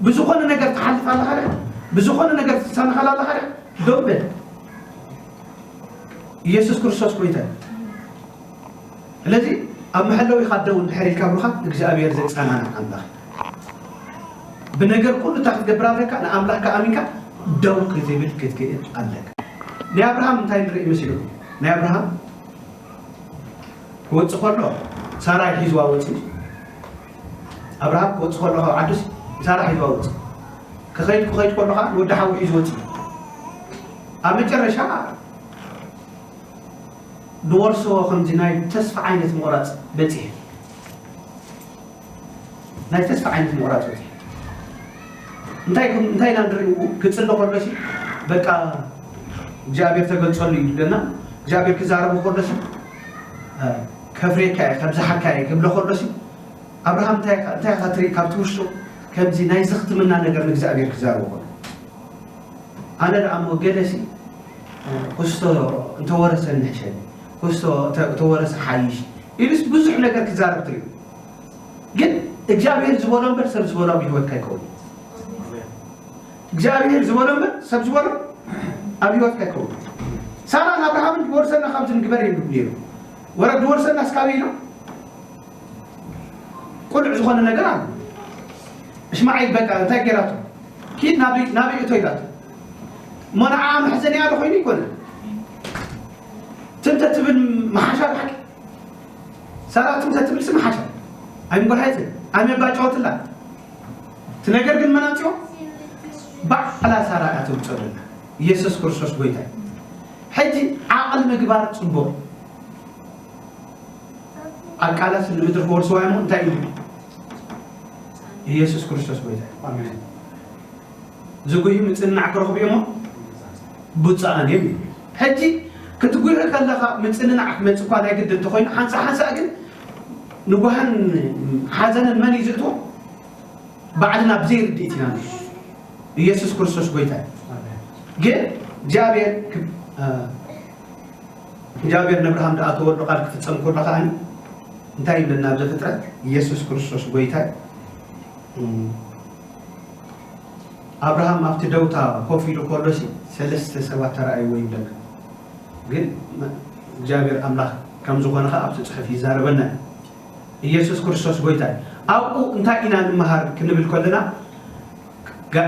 ብዝኾነ ነገር ትሓልፍ ኣለኻ ድያ? ብዝኾነ ነገር ትሰናኸል ኣለኻ ድያ? ደው በል። ኢየሱስ ክርስቶስ ጎይታ እዩ። ስለዚ ኣብ መሐለዊኻ ደው እንድሕር ኢልካ ብሩኻ እግዚኣብሔር ዘጸናንዕ ኣምላኽ ብነገር ኩሉ እታ ክትገብር ኣለካ ንኣምላኽካ ኣሚንካ ደው ክትብል ክትክእል ኣለካ። ናይ ኣብርሃም እንታይ ንርኢ መሲልኩም? ናይ ኣብርሃም ክወጽእ ከሎ ሳራይ ሒዝዋ ወጺኡ። ኣብርሃም ክወጽእ ከሎ ካብ ዓዱስ ሳራ ሒዝዋ ወጺኡ። ክኸይድ ክኸይድ ከሎ ከዓ ንወዲ ሓዉ ሒዙ ወጺኡ። ኣብ መጨረሻ ንወርሶ ከምዚ ናይ ተስፋ ዓይነት ምቑራጽ በጺሐ። ናይ ተስፋ ዓይነት ምቑራጽ በጺሐ። እንታይ ከም- እንታይ ኢና ንርኢ ክጽሊ ከሎሲ በቃ እግዚኣብሔር ተገልጸሉ እዩ ዝብለና እግዚኣብሔር ክዛረቡ ከሎሲ ከፍሬካ እየ ከብዝሓካ እየ ክብሎ ከሎሲ ኣብርሃም እንታይ ኢኻ እንታይ ኢኻ ትርኢ ካብቲ ውሽጡ ከምዚ ናይ ዘኽትምና ነገር ንእግዚኣብሔር ክዛረቡ ከሎ ኣነ ደኣ እሞ ገለሲ ክስቶ እንተወረሰ ንሕሸኒ ክስቶ እንተወረሰ ሓይሽ ኢሉስ ብዙሕ ነገር ክዛረብ ትሪኡ ግን እግዚኣብሔር ዝበሎ እምበር ሰብ ዝበሎ ኣብ ህይወትካ ይከውን እግዚኣብሔር ዝበሎ እምበር ሰብ ዝበሎ ኣብ ህይወትካ ይከውን ሳራን ኣብርሃምን ድወርሰና ካብዚ ንግበር እዮም ነይሩ ወረ ድወርሰና እስካበይ ኢሎም ቁኑዕ ዝኾነ ነገር ኣሎ። እሽማዒል በቃ እንታይ ገይራቶ? ኪድ ናበይ ናበይ እቶ ኢላቶ። እሞ ንዓኣ መሕዘኒኣ ዶ ኮይኑ ይኮነ? ትምተ ትብል መሓሻ ብሓቂ ሳራ ትምተ ትብል ሲ መሓሻ ኣይምጎርሃይትን ኣይመባጫወትላ እቲ ነገር ግን መናፅዮ ባዕላ ሳራ እያ ተውፅኦ ዘላ ኢየሱስ ክርስቶስ ጎይታ እዩ። ሕጂ ዓቕል ምግባር ፅቡቕ ኣቃላስ ንምድሪ ክወርስዋ እሞ እንታይ እዩ ኢየሱስ ክርስቶስ ጎይታ እዩ። ዝጉሂ ምጽንናዕ ክረኽቡ እሞ ብፁዓን እዮም ይብል። ሕጂ ክትጉሂ ከለኻ ምጽንናዕ ክመጽእ እኳ ናይ ግድን እንተኾይኑ ሓንሳእ ሓንሳእ ግን ንጓህን ሓዘንን መን እዩ ዝእትዎ? ባዕልና ብዘይ ርድኢት ኢና ንብል። ኢየሱስ ክርስቶስ ጎይታ እዩ። ግን እግዚኣብሔር ክብ- እግዚኣብሔር ነብርሃም ደኣ ተወልዶ ቃል ክፍጸም ከሎ ከኣ እንታይ ይብለና ኣብ ዘፍጥረት ኢየሱስ ክርስቶስ ጎይታ ኣብርሃም ኣብቲ ደውታ ኮፍ ኢሉ ከሎሲ ሰለስተ ሰባት ተረኣይዎ ይብለና ግን እግዚኣብሔር ኣምላኽ ከም ዝኾነ ከኣ ኣብቲ ጽሑፍ ይዛረበና ኢየሱስ ክርስቶስ ጎይታ ኣብኡ እንታይ ኢና ንምሃር ክንብል ከለና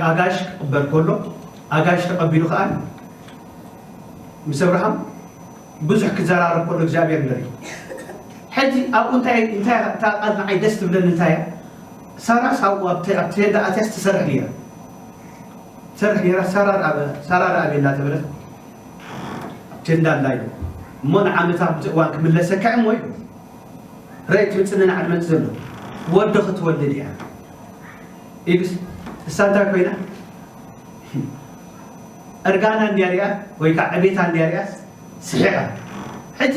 ኣጋይሽ ክቕበል ከሎ ኣጋይሽ ተቐቢሉ ከኣ ምስ ኣብርሃም ብዙሕ ክዘራረብ ከሎ እግዚኣብሔር ንርኢ ሕጂ ኣብኡ እንታይ እንታይ እታ ቃል ንዓይ ደስ ትብለኒ እንታይ እያ ሳራስ ኣብኡ ኣብ ቴንዳ ኣትያስ ትሰርሕ ነይራ ትሰርሕ ነይራ ሳራ ሳራ ዳኣ ቤላ ተበለት ኣብ ቴንዳ ኣላ ኢሉ እሞ ንዓመታ ብዚ እዋን ክምለሰካ እሞ ኢሉ ርእየት ምፅንናዕ ድመፅ ዘሎ ወዲ ክትወልድ እያ ኢሉስ እሳ እንታይ ኮይና እርጋና እንድያ ሪኣ ወይ ከዓ ዕቤታ እንድያ ሪኣስ ስሒቓ ሕጂ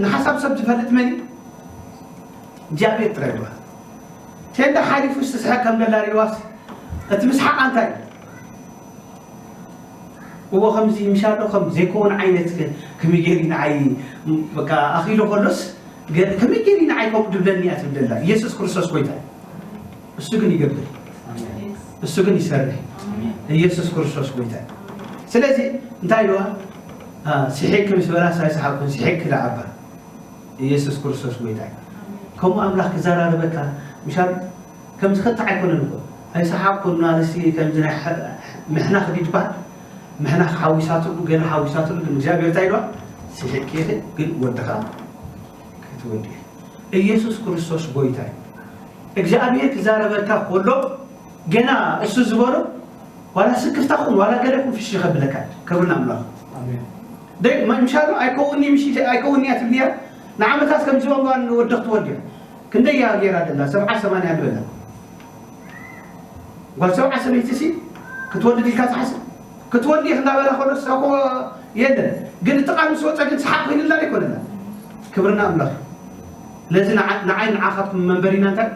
ንሓሳብ ሰብ ዝፈልጥ መን እግዚኣብሔር ጥራይ ይበሃል ቴንዳ ሓሊፉ ዝስሕቕ ከም ደላ ሪእዋስ እቲ ምስሓቕ እንታይ እዎ ከምዚ ምሻሎ ከም ዘይከውን ዓይነት ከ-፣ ከመይ ገይሩ ንዓይ በቃ ኣኺሉ ከሎስ ገ-፣ ከመይ ገይሩ ንዓይ ከምኡ ድብለኒ እያ ትብል ዘላ። ኢየሱስ ክርስቶስ ጎይታ እዩ። እሱ ግን ይገብር። እሱ ግን ይሰርሕ። ኢየሱስ ክርስቶስ ጎይታ እዩ። ስለዚ እንታይ ኢልዋ? አ፣ ስሒቅኪ ምስ በላስ ኣይሰሓቅኩን፣ ስሒቅኪ ደኣ እባ። ኢየሱስ ክርስቶስ ጎይታ እዩ። ከምኡ ኣምላኽ ክዘራረበካ ምሻል ከምዚ ክልተ ኣይኮነን እኮ። ኣይሰሓቅኩን ማለት ከምዚ ናይ ሐ-፣ ምሕናኽ ድዩ ዝበሃል? ምሕናኽ ሓዊሳትሉ፣ ገለ ሓዊሳትሉ፣ ግን እግዚኣብሔር እንታይ ኢልዋ? ስሒቅኪ ኢኺ፣ ግን ወድኻ ክትወልዲ ኢኺ። ኢየሱስ ክርስቶስ ጎይታ እዩ። እግዚኣብሔር ክዛረበካ ከሎ ገና እሱ ዝበሎ ዋላ ስክፍታ ኹን ዋላ ገለ ኹን ፍሽ ከብለካ ክብሪ ንኣምላኽ። ኣሜን። ደይ ምሻሉ ኣይከውንኒ ምሽ ኣይከውንኒ እያ ትብልያ። ንዓመታት ከም ዝወንጓን ወዲ ክትወልድ እያ። ክንደይ እያ ገይራ ደላ? ሰብዓ ሰማንያ ዝበላ ጓል ሰብዓ ሰበይቲ ሲ ክትወልድ ኢልካ ትሓስብ? ክትወልድ ኢኽ እንዳበላ ከሎ ሳኮ የለን። ግን እቲ ቃል ምስ ወፀ ግን ሰሓቅ ኮይንላ ኣይኮነላ። ክብርና ኣምላኽ። ነዚ ንዓ-፣ ንዓይ ንዓኻትኩም መንበሪና እንታይ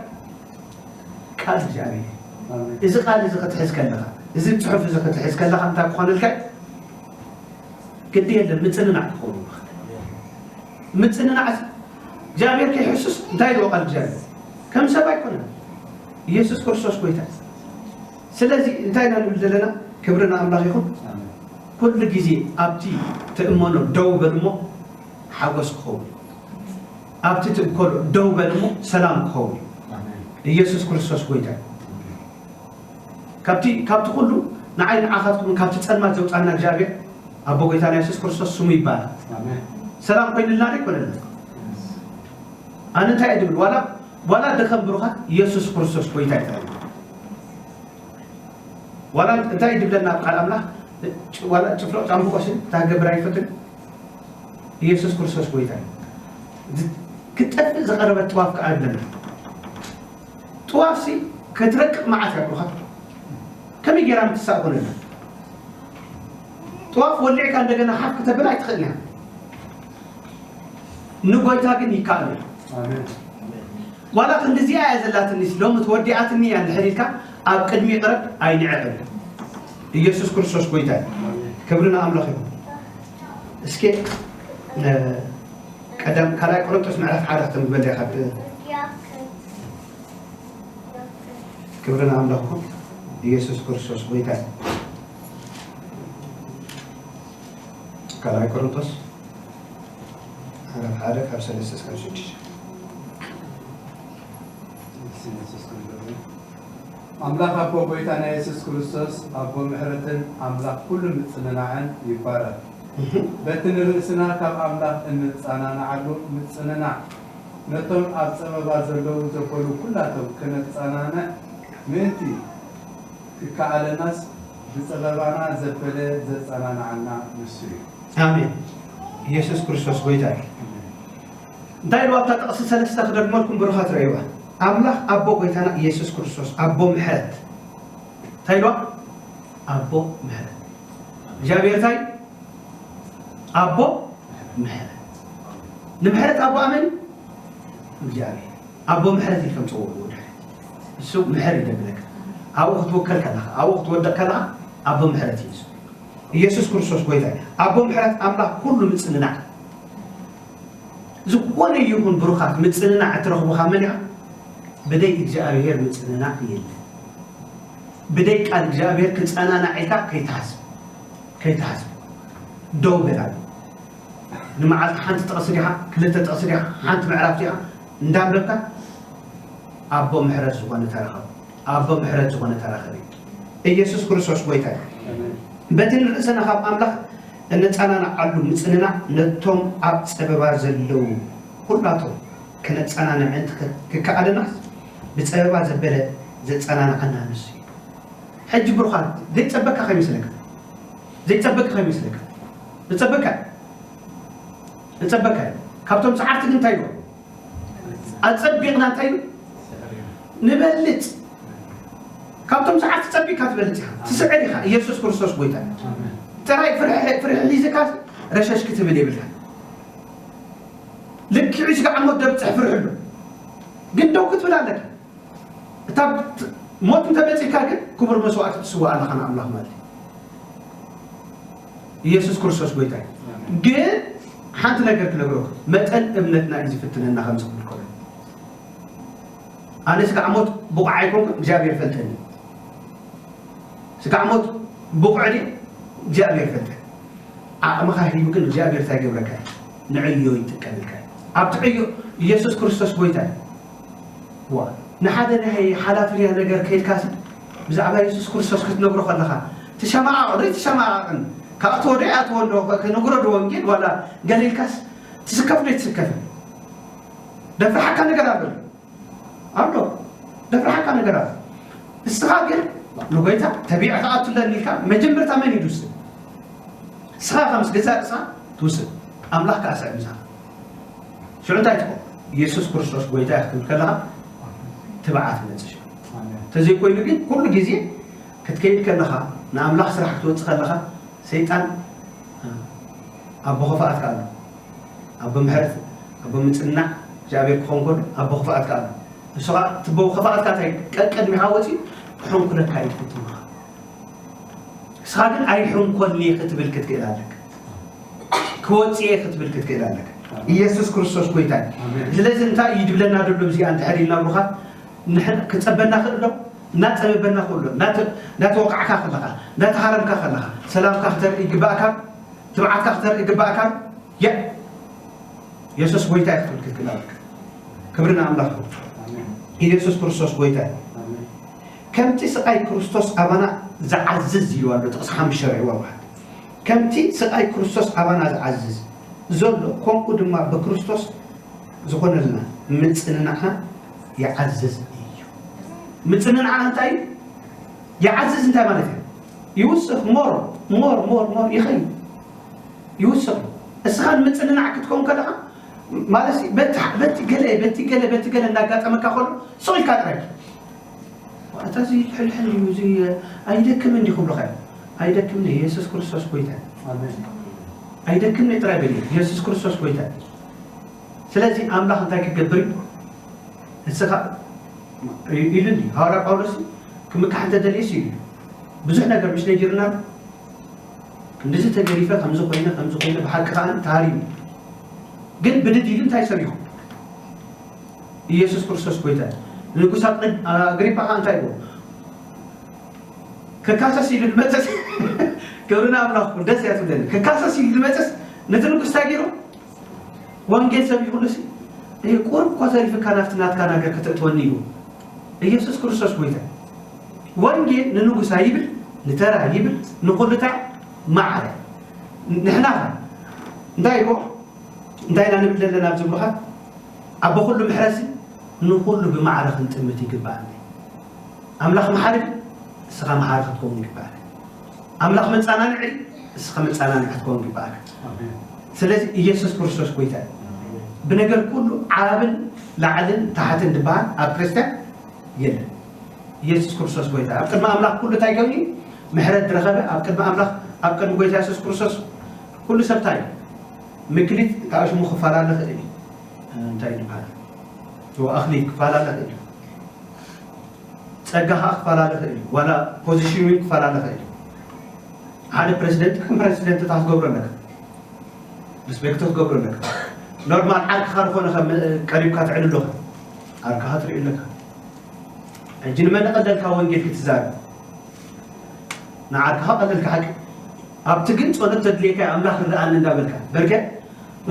ቃል እግዚኣብሔር። ኣሜን። እዚ ቃል እዚ ክትሕዝ ከለኻ፣ እዚ ጽሑፍ እዚ ክትሕዝ ከለኻ እንታይ ክኾነልካ እዩ? ግዲ የለን፣ ምጽንናዕ ክኸውን ይኽእል። ምጽንናዕ እዚ እግዚኣብሔር ከይሕሱስ እንታይ ኢልዎ ቃል እግዚኣብሔር? ከም ሰብ ኣይኮነን። ኢየሱስ ክርስቶስ ጎይታ እዩ። ስለዚ እንታይ ኢና ንብል ዘለና? ክብሪ ንኣምላኽ ይኹን። ኣሜን። ኩሉ ግዜ ኣብቲ ትእመኖ ደው በል እሞ ሓጎስ ክኸውን እዩ። ኣብቲ ትእከሎ ደው በል እሞ ሰላም ክኸውን እዩ። ኣሜን። ኢየሱስ ክርስቶስ ጎይታ እዩ። ካብቲ፣ ካብቲ ኩሉ ንዓይ ንዓኻትኩም ካብቲ ጸልማት ዘውጻና እግዚኣብሔር ኣቦ ጎይታና የሱስ ክርስቶስ ስሙ ይባረክ። ኣሜን። ሰላም ኮይንልና ዶ ይኮነልና? ኣነ እንታይ እየ ድብል? ዋላ፣ ዋላ ደኸም ብሩኻት የሱስ ክርስቶስ ጎይታ እዩ። ዋላ እንታይ ድብለና ኣብ ቃል ኣምላኽ? ጭ-፣ ዋላ ጭፍለቕ ጫምቆስን ታገብር ኣይፈትን። ኢየሱስ ክርስቶስ ጎይታ እዩ። ዝ-፣ ክጠፍእ ዝቐረበ ጥዋፍ ከኣ ኣለና። ጥዋፍሲ ክትረቅቕ መዓት እያ ብሩኻት። ከመይ ጌራ ምትሳእ ኮነላ? ጥዋፍ ወሊዕካ እንደገና ሓፍ ክተብል ኣይትኽእልን እያ። ንጎይታ ግን ይከኣል እዩ። ኣሜን። ዋላ ክንድዚኣ እያ ዘላትኒስ ሎሚ ተወዲኣትኒ እያ እንድሕር ኢልካ ኣብ ቅድሚ ይቕረብ ኣይንዕቕብ። ኢየሱስ ክርስቶስ ጎይታ እዩ። ክብሪ ንኣምላኽ ይኹን። እስኪ፣ እ፣ ቀዳም፣ ካልኣይ ቆሮንቶስ ምዕራፍ ሓደ ክተንብበለይ ካብ ክብሪ ንኣምላኽ ይኹን። ኢየሱስ ክርስቶስ ጎይታ እዩ። ካልኣይ ቆሮንቶስ ምዕራፍ ሓደ ካብ ሰለስተ እስካብ ሽዱሽተ። ኣምላኽ ኣቦ ጎይታና የሱስ ክርስቶስ ኣቦ ምሕረትን ኣምላኽ ኩሉ ምጽንናዕን ይባረኽ። እህ። በቲ ንርእስና ካብ ኣምላኽ እንጸናንዓሉ ምጽንናዕ ነቶም ኣብ ጸበባ ዘለዉ ዘበሉ ኩላቶም ከነጸናንዕ ምእንቲ ክከኣለናስ ብጸበባና ዘበለ ዘጸናንዓና ንሱ እዩ። ኣሜን። ኢየሱስ ክርስቶስ ጎይታ እዩ። እንታይ ኢልዋ ኣብታ ጥቕሲ ሰለስተ ክደግመልኩም ብሩኻት ረእይዋ። ኣምላኽ ኣቦ ጎይታና ኢየሱስ ክርስቶስ ኣቦ ምሕረት። እንታይ ኢልዋ? ኣቦ ምሕረት። እግዚኣብሔር እንታይ? ኣቦ ምሕረት። ንምሕረት ኣቦ ኣመን እዩ? እግዚኣብሔር። ኣቦ ምሕረት ኢልኩም ጽውዕዎ ድሕሪ። እሱ ምሕር ይደብለካ። ኣብኡ ክትውከል ከለኻ፣ ኣብኡ ክትወድቕ ከለኻ ኣቦ ምሕረት እዩ እሱ። ኢየሱስ ክርስቶስ ጎይታ እዩ። ኣቦ ምሕረት ኣምላኽ ኩሉ ምጽንናዕ። ዝኾነ ይኹን ብሩኻት ምጽንናዕ እትረኽቦ ካብ መን ኢኻ? ብደይ እግዚኣብሔር ምጽንናዕ የለን። ብደይ ቃል እግዚኣብሔር ክጸናናዕ ኢልካ ከይትሓስብ፣ ከይትሓስብ። ደው በል ኣሎ። ንመዓልቲ ሓንቲ ጥቕሲ ዲኻ፣ ክልተ ጥቕሲ ዲኻ፣ ሓንቲ ምዕራፍ ዲኻ እንዳንበብካ ኣቦ ምሕረት ዝኾነ ተረኸብ። ኣቦ ምሕረት ዝኾነ ተረኸብ እዩ። ኢየሱስ ክርስቶስ ጎይታ እዩ። ኣሜን። በቲ ንርእስና ካብ ኣምላኽ እነጸናንዓሉ ምጽንናዕ ነቶም ኣብ ጸበባ ዘለዉ ኩላቶም ከነጸናንዕ እንተ ክከኣለናስ ብጸበባ ዘበለ ዘጸናንዓና ንሱ እዩ። ሕጂ ብሩኻት ዘይጸበካ ከይመስለካ። ዘይጸበካ ከይመስለካ። ዝጸበካ። ዝጸበካ። ካብቶም ሰዓርቲ ግን እንታይ ይብሉ? ኣጸቢቕና እንታይ ንበልጽ? ካብቶም ሰዓርቲ ጸቢቕካ ትበልጽ ኢኻ። ትስዕር ኢኻ። ኢየሱስ ክርስቶስ ጎይታ እዩ። ኣሜን። ጥራይ ፍርሒ፣ ፍርሒ ሒዝካ ረሸሽ ክትብል የብልካ። ልክዕ ስጋዕ ሞት ደብጽሕ ፍርሒ ኣሎ። ግን ደው ክትብል ኣለካ። እታ ት-፣ ሞት እንተበጺሕካ ግን ክቡር መስዋእቲ ትስዋእ ኣለኻ ንኣምላኽ ማለት እዩ። ኢየሱስ ክርስቶስ ጎይታ እዩ። ግን ሓንቲ ነገር ክነግረኩም፣ መጠን እምነትና እዩ ዝፍትነና ከም ዝብል ከሎ፣ ኣነ ስጋዕ ሞት ብቑዕ ኣይኮንኩን፣ እግዚኣብሔር ፈልጠኒ። ስጋዕ ሞት ብቑዕ ድየ? እግዚኣብሔር ፈልጠኒ። ዓቕምኻ ሂቡ ግን እግዚኣብሔር እንታይ ይገብረካ እዩ? ንዕዮ ይጥቀመልካ እዩ። ኣብቲ ዕዮ ኢየሱስ ክርስቶስ ጎይታ እዩ። ዋ፣ ንሓደ ናይ ሓላፍያ ነገር ከይድካሲ ብዛዕባ የሱስ ክርስቶስ ክትነግሮ ከለኻ ትሸማቐቕ ዶ ኣይትሸማቐቕን? ክኣትዎ ዶ ኣይኣትዎን ዶ? ክነግሮ ዶ ወንጌል ዋላ ገለ ኢልካስ ትስከፍ ዶ ኣይትስከፍን? ደፍርሓካ ነገር ኣሎ ኣሎ። ደፍርሓካ ነገር ኣሎ። ንስኻ ግን ንጎይታ ተቢዐ ክኣቱ ኣለኒ ኢልካ መጀመርታ መን እዩ ዝውስን? ንስኻ ከም ገዛእ ርእስኻ ትውስን። ኣምላኽ ከኣ ስዕብ ምሳኻ። ሽዑ እንታይ ትኾን? ኢየሱስ ክርስቶስ ጎይታ እዩ ክትብል ከለኻ ትብዓት ይመጽእ ሽዑ። ኣሜን። እንተዘይኮይኑ ግን ኩሉ ግዜ ክትከይድ ከለኻ ንኣምላኽ ስራሕ ክትወጽእ ከለኻ ሰይጣን ኣቦ ክፍኣትካ ኣሎ። ኣቦ ምሕረት፣ ኣቦ ምጽንናዕ እግዚኣብሔር ክኸውን ከሎ ኣቦ ክፍኣትካ ኣሎ። ንሱ ኸኣ እቲ ኣቦ ክፍኣትካ እንታይ ቀ- ቅድሚኻ ወጺኡ ክሕንኩለካ እዩ ዝፍትንካ። ንስኻ ግን ኣይሕንኮኒ ክትብል ክትክእል ኣለካ። ክወጽእ እየ ክትብል ክትክእል ኣለካ። ኢየሱስ ክርስቶስ ጎይታ እዩ። ኣሜን። ስለዚ እንታይ እዩ ዝብለና ዘሎ? እዚኣ እንድሕር ኢልና ብሩኻት ንሕና ክጸበና ክእል ዶ? እናጸበበና ከሎ እናተ- እናተወቃዕካ ከለኻ እናተሃረምካ ከለኻ ሰላምካ ክተርኢ ይግባእካ፣ ትብዓትካ ክተርኢ ይግባእካ። ያ የሱስ ጎይታ እዩ ክትብል ክትክእል ኣለካ። ክብሪ ንኣምላኽ ይኹን። ኣሜን። ኢየሱስ ክርስቶስ ጎይታ እዩ። ኣሜን። ከምቲ ስቓይ ክርስቶስ ኣባና ዝዓዝዝ ኢሉ ኣሎ ጥቕሲ ሓሙሽተ ርዕዋ ዋሕድ። ከምቲ ስቓይ ክርስቶስ ኣባና ዝዓዝዝ ዘሎ ከምኡ ድማ ብክርስቶስ ዝኾነልና ምጽንናዕና ይዓዝዝ እዩ። ምጽንናዕና እንታይ እዩ? ይዓዝዝ እንታይ ማለት እዩ? ይውስኽ፣ ሞር ሞር ሞር ሞር ይኸይድ፣ ይውስኽ። እስኻ ንምጽንናዕ ክትከውን ከለኻ ማለት በቲ በቲ ገለ በቲ ገለ በቲ ገለ እናጋጠመካ ከሎ ስቕ ኢልካ ጥራይ ኣታ እዚ ሕልሕል እዩ፣ እዚ ኣይደክምን እንዲ ክብሉኻ እዮም። ኣይደክምን እዩ፣ የሱስ ክርስቶስ ጎይታ እዩ። ኣሜን። ኣይደክምን እዩ ጥራይ በል፣ የሱስ ክርስቶስ ጎይታ እዩ። ስለዚ ኣምላኽ እንታይ ክገብር እዩ? ንስኻ ኢሉኒ ሃዋርያ ጳውሎስ ክምካሕ እንተደልየስ ኢሉ ብዙሕ ነገር ምስ ነጊርና ክንዲዚ ተገሪፈ ከምዚ ኮይነ ከምዚ ኮይነ ብሓቂ ከዓ ተሃሪሙ ግን ብድድ ኢሉ እንታይ ሰብ ይኹን ኢየሱስ ክርስቶስ ጎይታ እዩ። ንጉስ ኣግሪጳ ከዓ እንታይ ይብሎ? ክካሰስ ኢሉ ዝመፅስ ክብርና ኣምላኽ ደስ እያ ትብለኒ። ክካሰስ ኢሉ ዝመፅስ ነቲ ንጉስ እንታይ ገይሩ? ወንጌል ሰብ ይኹንሲ ይህ ቁርብ እኳ ተሪፍካ ናፍቲ ናትካ ነገር ከተእትወኒ እዩ። ኢየሱስ ክርስቶስ ጎይታ እዩ። ወንጌል ንንጉስ ኣይብል ንተራ ይብል ንኹሉ እንታይ ማዕረ ንሕና እንታይ ይቦ እንታይ ኢና ንብል ዘለና ኣብዚ ብሩኻት ኣቦ ኩሉ ምሕረሲ ንኹሉ ብማዕረ ክንጥምት ይግባኣና። ኣምላኽ መሓሪ ድዩ? እስኻ መሓሪ ክትከውን ይግባኣካ። ኣምላኽ መጻናንዒ ድዩ? እስኻ መጻናንዒ ክትከውን ይግባኣካ። ኣሜን። ስለዚ ኢየሱስ ክርስቶስ ጎይታ እዩ። ብነገር ኩሉ ዓብን ላዕልን ታሕትን ዝበሃል ኣብ ክርስቲያን የለን። ኢየሱስ ክርስቶስ ጎይታ ኣብ ቅድሚ ኣምላኽ ኩሉ እንታይ ገይሩ ምሕረት ዝረኸበ ኣብ ቅድሚ ኣምላኽ ኣብ ቅድሚ ጎይታ ኢየሱስ ክርስቶስ ኩሉ ሰብ እንታይ እዩ? ምክሊት ካብ ሽሙ ክፈላለ ክእል እዩ። እንታይ ዝበሃል ኣኽሊል ክፈላለ ክእል እዩ። ጸጋ ከዓ ክፈላለ ክእል እዩ። ዋላ ፖዚሽን እውን ክፈላለ ክእል እዩ። ሓደ ፕሬዚደንት ከም ፕሬዚደንት እታ ክትገብሮ ኣለካ። ሪስፔክት ክትገብሮ ኣለካ። ኖርማል ዓርክኻ ዝኾነ ከም ቀሪብካ ትዕልሎ ዓርክኻ ትርኢ ኣለካ። ሕጂ ንመን ቀደልካ ወንጌል ክትዛረብ ንዓርክኻ ቀደልካ ሓቂ ኣብቲ ግን ጸሎት ተድልየካ ኣምላኽ ንርኣኒ እንዳበልካ በርከ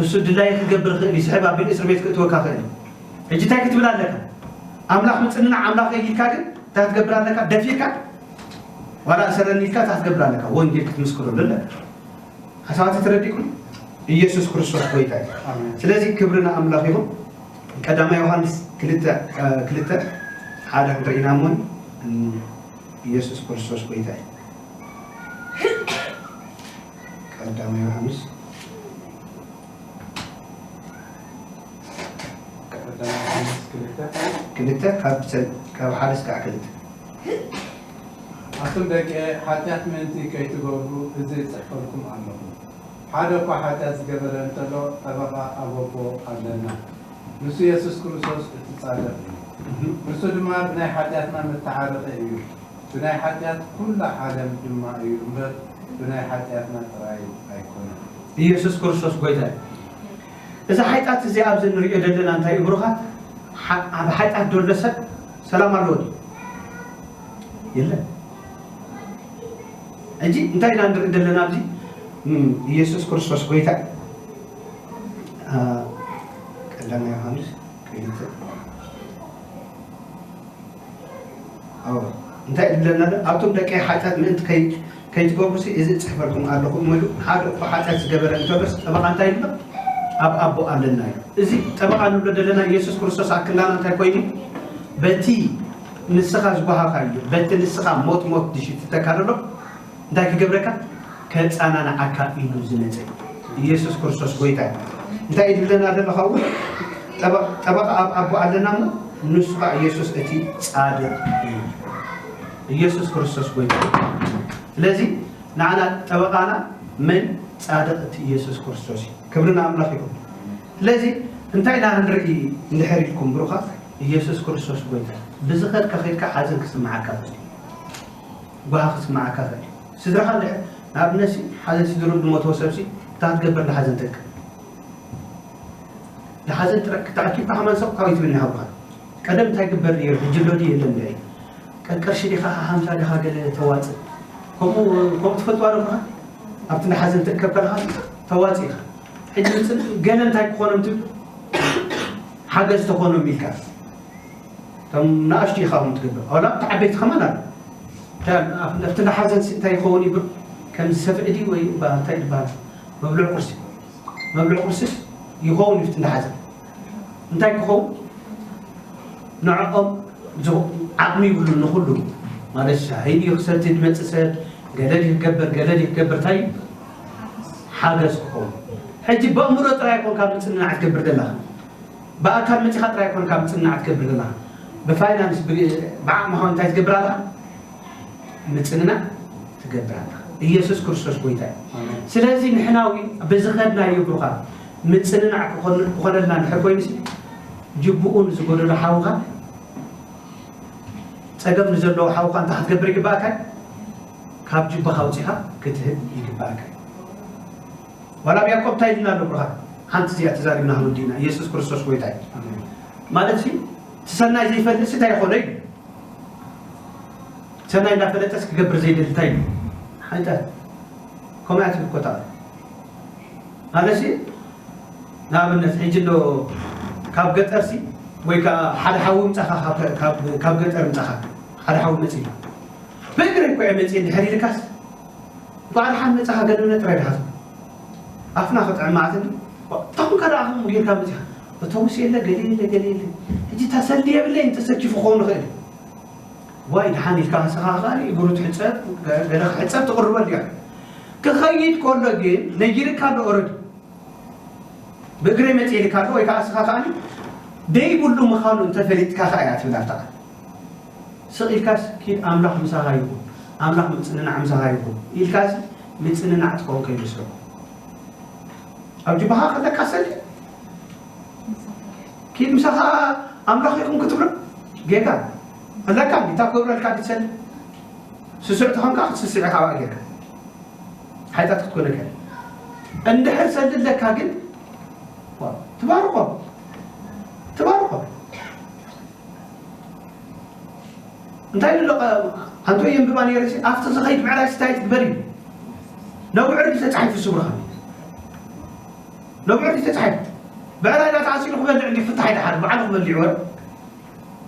እሱ ድላየ ክገብር ክእል እዩ። ስሕብ ኣቢሉ እስር ቤት ክእትወካ ክእል እዩ። ሕጂ እንታይ ክትብል ኣለካ? ኣምላኽ ምጽንናዕ ኣምላኽ ኢልካ ግን እንታይ ክትገብር ኣለካ? ደፊርካ ዋላ እሰረኒ ኢልካ እንታይ ክትገብር ኣለካ? ወንጌል ክትምስክረሉ ኣለካ። ሓሳባት ተረዲእኩም? ኢየሱስ ክርስቶስ ጎይታ እዩ። ኣሜን። ስለዚ ክብሪ ንኣምላኽ ይኹን። ቀዳማይ ዮሃንስ ክልተ ክልተ ሓደ ክንርኢና እሞ ኢየሱስ ክርስቶስ ጎይታ እዩ። ቀዳማይ ዮሃንስ ቀዳማይ ዮሃንስ ክልተ ክልተ ካብ ሰ- ካብ ሓደ እስካዕ ክልተ ኣቱም ደቂ ሓጢኣት ምእንቲ ከይትገብሩ እዚ እጽሕፈልኩም ኣለኹ። ሓደ እኳ ሓጢኣት ዝገበረ እንተሎ ጠበቓ ኣብ ኣቦ ኣለና፣ ንሱ የሱስ ክርስቶስ እቲ ጻድቕ እዩ። ንሱ ድማ ብናይ ሓጢኣትና መተዓረቒ እዩ፣ ብናይ ሓጢኣት ኩላ ዓለም ድማ እዩ እምበር፣ ብናይ ሓጢኣትና ጥራይ ኣይኮነን። ኢየሱስ ክርስቶስ ጎይታ እዩ። እዛ ሓጢኣት እዚኣ ኣብዚ ንሪኦ ዘለና እንታይ እዩ ብሩኻት? ሓ-፣ ኣብ ሓጢኣት ደሎ ሰብ ሰላም ኣለዎ ድዩ? የለን። ሕጂ እንታይ ኢና ንርኢ ዘለና ኣብዚ? እም፣ ኢየሱስ ክርስቶስ ጎይታ እዩ። አ፣ ቀዳማይ ዮሃንስ ክልተ። ኣዎ። እንታይ ይብለና ኣሎ? ኣብቶም ደቀይ ሓጢኣት ምእንቲ ከይ-፣ ከይትገብሩሲ እዚ እጽሕፈልኩም ኣለኹ እሞ ኢሉ። ሓደ እኳ ሓጢኣት ዝገበረ እንተሎስ ጠበቓ እንታይ ይብሎ? ኣብ ኣቦ ኣለና ኢሉ። እዚ ጠበቓ ንብሎ ዘለና ኢየሱስ ክርስቶስ ኣብ ክንዳና እንታይ ኮይኑ? በቲ ንስኻ ዝጓሃኻዮ፣ በቲ ንስኻ ሞት ሞት ድሽትተካ ዘሎ እንታይ ክገብረካ? ከጻናንዓካ ኢሉ ዝመጸ ኢየሱስ ክርስቶስ ጎይታ እዩ። እንታይ እዩ ዝብለና ዘሎ ካብኡ? ጠበ-፣ ጠበቓ ኣብ ኣቦ ኣለና እሞ ንሱ ኸዓ ኢየሱስ እቲ ጻድቕ እዩ። ኢየሱስ ክርስቶስ ጎይታ እዩ። ስለዚ ንዓና ጠበቓና መን? ጻድቕ እቲ ኢየሱስ ክርስቶስ እዩ። ክብሪ ንኣምላኽ ይኹን። ስለዚ እንታይ ኢና ክንርኢ እንድሕር ኢልኩም ብሩኻት? ኢየሱስ ክርስቶስ ጎይታ እዩ። ብዝኸድካ ኸድካ ሓዘን ክስምዓካ ይኽእል እዩ። ጓሂ ክስምዓካ ይኽእል እዩ። ስድራኻ እንድሕር ንኣብነትሲ ሓዘን ስድርኡ ዝሞተዎ ሰብሲ እንታይ ክትገብር ንሓዘን ትእክብ? ንሓዘን ጥራይ ተኣኪብካ ከማን ሰብ ካበይ ትብል ኢኻ ብሩኻ? ቀደም እንታይ ግበር ነይሩ? ሕጂ ኣሎ ድዩ የለን ድዒ? ቀ-፣ ቅርሺ ዲኻ ሃምሳ ዲኻ ገለ ተዋጽእ? ከምኡ፣ ከምኡ ትፈልጥዋ ዶ ብሩኻ? ኣብቲ ንሓዘን ትእከብ ከለኻ ተዋጽእ ኢኻ። ሕጂ ምጽን-፣ ገለ እንታይ ክኾኖም ትብል? ሓገዝ ተኾኖም ኢልካ። እቶም ንኣሽቱ ኢኻ እውን ትገብር። ዋላ ኣብቲ ዓበይቲ ከማን ኣሎ። እታ ኣብ-፣ ኣብቲ ንሓዘን ሲ እንታይ ይኸውን ይብሉ? ከምዚ ሰፍዒ ድዩ ወይ ባ-፣ እንታይ ይበሃል? መብልዒ ቁርሲ። መብልዒ ቁርሲ ይኸውን እዩ ኣብቲ ንሓዘን። እንታይ ክኸውን? ንዕኦም ዝ-፣ ዓቕሚ ይብሉ ንኹሉ። ማለት ሻሂ ድዩ ክሰቲ ዝመጽእ ሰብ፣ ገለ ድዩ ክገብር፣ ገለ ድዩ ክገብር፣ እንታይ እዩ? ሓገዝ ክኸውን። ሕጂ በእምሮ ጥራይ ኣይኮንካ ምጽንናዕ ትገብር ዘለኻ። ብኣካል መጺኻ ጥራይ ኣይኮንካ ምጽንናዕ ትገብር ዘለኻ። ብፋይናንስ፣ ብ-፣ ብዓቕምኻ እንታይ ትገብር ኣለኻ? ምጽንናዕ ትገብር ኣለኻ። ኢየሱስ ክርስቶስ ጎይታ እዩ። ኣሜን። ስለዚ ንሕና እውን ብዝኸድናዮ ብሩኻት ምጽንናዕ ክኾን-፣ ክኾነልና እንድሕር ኮይኑሲ፣ ጅቡኡ ንዝጎደሎ ሓውኻ፣ ጸገም ንዘለዎ ሓውኻ እንታይ ክትገብር ይግባእካ? ካብ ጅባኻ ኣውጺኻ ክትህብ ይግባእካ። ዋላ ኣብ ያዕቆብ እንታይ ኢልና ኣሎ ብሩኻት? ሓንቲ እዚኣ ተዛሪብና ክንወዲ ኢና። ኢየሱስ ክርስቶስ ጎይታ እዩ። ኣሜን። ማለት ሲ፣ እቲ ሰናይ ዘይፈልጥ ሲ እንታይ ይኾኖ እዩ? ሰናይ እንዳፈለጠስ ክገብር ዘይደሊ እንታይ እዩ? ሓጢኣት። ከምኡ እያ ትብል ኮታ። ማለት ሲ፣ ንኣብነት ሕጂ እንዶ ካብ ገጠር ሲ፣ ወይ ከዓ ሓደ ሓዊ ምጻኻ፣ ካብ፣ ካብ፣ ካብ ገጠር ምጻኻ፣ ሓደ ሓዊ መጺኡ። ብእግረይ እኮ እየ መጺእ እንድሕር ኢልካስ፣ እንኳዕ ደሓን መጻኻ ገለ ጥራይ ድሓት። ኣፍና ክጥዕም ማለት እንዲ። ተኹንካ ደኣ ከምኡ ጌርካ መጺኻ። ኣውቶቡስ የለ፣ ገለ የለ፣ ገለ የለ። ሕጂ እታ ሰልዲ የብለይን፣ ተሰኪፉ ክኸውን ይኽእል እዩ። ዋይ ደሓን ኢልካ ንስኻ ከኣ እግሩ ትሕጸብ፣ ገ-፣ ገለ ክሕጸብ ትቕርበሉ ኢኻ። ክኸይድ ከሎ ግን ነጊርካ ኣሎ ኦረዲ። ብእግረይ መጺኤ ኢልካ ኣሎ ወይ ከኣ ንስኻ ከኣ ደይብሉ ምዃኑ እንተፈሊጥካ ከኣ እያ ትብል ኣብታ ቃል። ስቕ ኢልካስ ኪድ ኣምላኽ ምሳኻ ይኹን፣ ኣምላኽ ምጽንናዕ ምሳኻ ይኹን ኢልካስ ምጽንናዕ ትኸውን ከይመስለኩም። ኣብ ጅባኻ ከለካ ሰሊ ኪድ ምሳኻ ኣምላኽ ይኹን ክትብሎ ጌጋ ኣለካ እንዲ እታ ክገብረልካ ድትሰሊ ስሱዕ ተኾንካ ክትስስዕ ኢኻ ኣብኣ ጌርካ ሓጢኣት ክትኮነካ። እንድሕር ሰሊ ኣለካ ግን ትባርኾ፣ ትባርኾ። እንታይ ኢሉ ኣሎ? ኣንቶ የንብባ ነይረ ሲ፣ ኣብቲ ዝኸይድ ምዕራይ ሲ እንታይ ትግበር እዩ? ነብዑ ዕርዲ ተጻሒፉ ስብርኻ። ነብዑ ዕርዲ ተጻሒፉ። ብዕራይ ዳ ተዓሲሉ ክበልዕ እንዲ ፍታሕ ይደሓር፣ ባዕሉ ክበልዕ ወረ።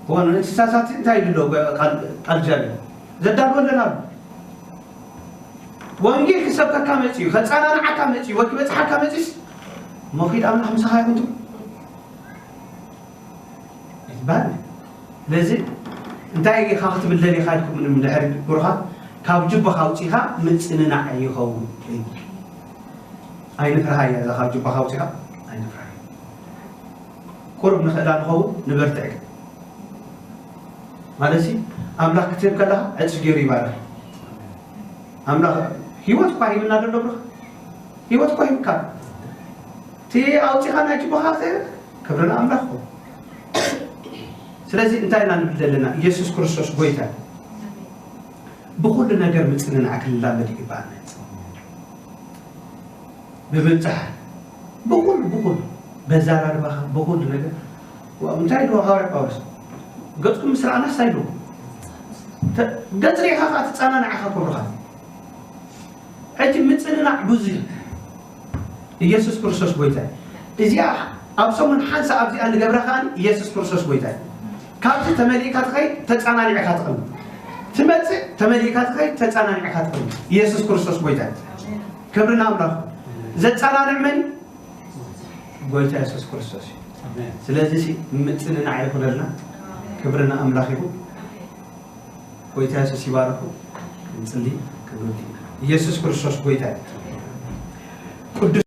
እዋን እንስሳሳት እንታይ ኢሉ ኣሎ? ቃል፣ ቃል ጃቢ። ዘዳልወለን ኣሎ። ወንጌል ክሰብከካ መጺኡ፣ ከጸናንዓካ መጺኡ፣ ወይ ክበጽሓካ መጺኡስ፣ መኺድ ኣምላኽ ምሳኻ ይኹን ትብል። ይባል። ስለዚ እንታይ ኢኻ ክትብል ደሊኻ ኢልኩም ምንም ድሕሪ ብሩኻ ካብ ጅባኻ ኣውጺኻ ምጽንናዕ ይኸውን። ኣይንፍርሃያ እዛ ካብ ጅባኻ ኣውጺኻ ኣይንፍርሃያ። ቁሩብ ንኽእላ ንኸውን ንበርትዕ ግን። ማለትሲ ኣምላኽ ክትህብ ከለኻ ዕጽ ገይሩ ይባርኽ። ኣምላኽ ህይወት እኳ ሂብና ዘሎ ብሩኻ። ህይወት እኳ ሂብካ። እቲ ኣውጺኻ ናይ ጅባኻ ዘ-፣ ክብሪ ንኣምላኽ ይኹን። ስለዚ እንታይ ኢና ንብል ዘለና? ኢየሱስ ክርስቶስ ጎይታ። ብኹሉ ነገር ምጽንናዕ ክንላመድ ይግባኣና። ብምብጻሕ፣ ብኹሉ ብኹሉ በዛራርባኻ ብኹሉ ነገር። ዋ፣ እንታይ ኢልዎ ሃዋርያ ጳውሎስ? ገጽኩም ምስ ረኣና እንታይ ኢልዎ? ተ- ገጽ ርኢኻ ከዓ ትጸናናዕ ኢኻ ክብሉኻ። እቲ ምጽንናዕ ብዙ እዩ። ኢየሱስ ክርስቶስ ጎይታ እዩ። እዚኣ ኣብ ሰሙን ሓንሳ ኣብዚኣ ንገብራ ከዓ ኢየሱስ ክርስቶስ ጎይታ እዩ። ካብዚ ተመሊእካ ትኸይድ፣ ተጸናኒዕካ ትቕም። ትመጽእ፣ ተመሊእካ ትኸይድ፣ ተጸናኒዕካ ትቕም። ኢየሱስ ክርስቶስ ጎይታ እዩ። ክብሪ ንኣምላኽ። ዘጸናንዕ መን እዩ? ጎይታ የሱስ ክርስቶስ እዩ። ስለዚ ሲ ምጽንናዕ ይኹነልና። ክብሪ ንኣምላኽ ይኹን። ጎይታ የሱስ ይባርኹ። እንጽሊ። ክብሪ ኢየሱስ ክርስቶስ ጎይታ እዩ። ቅዱስ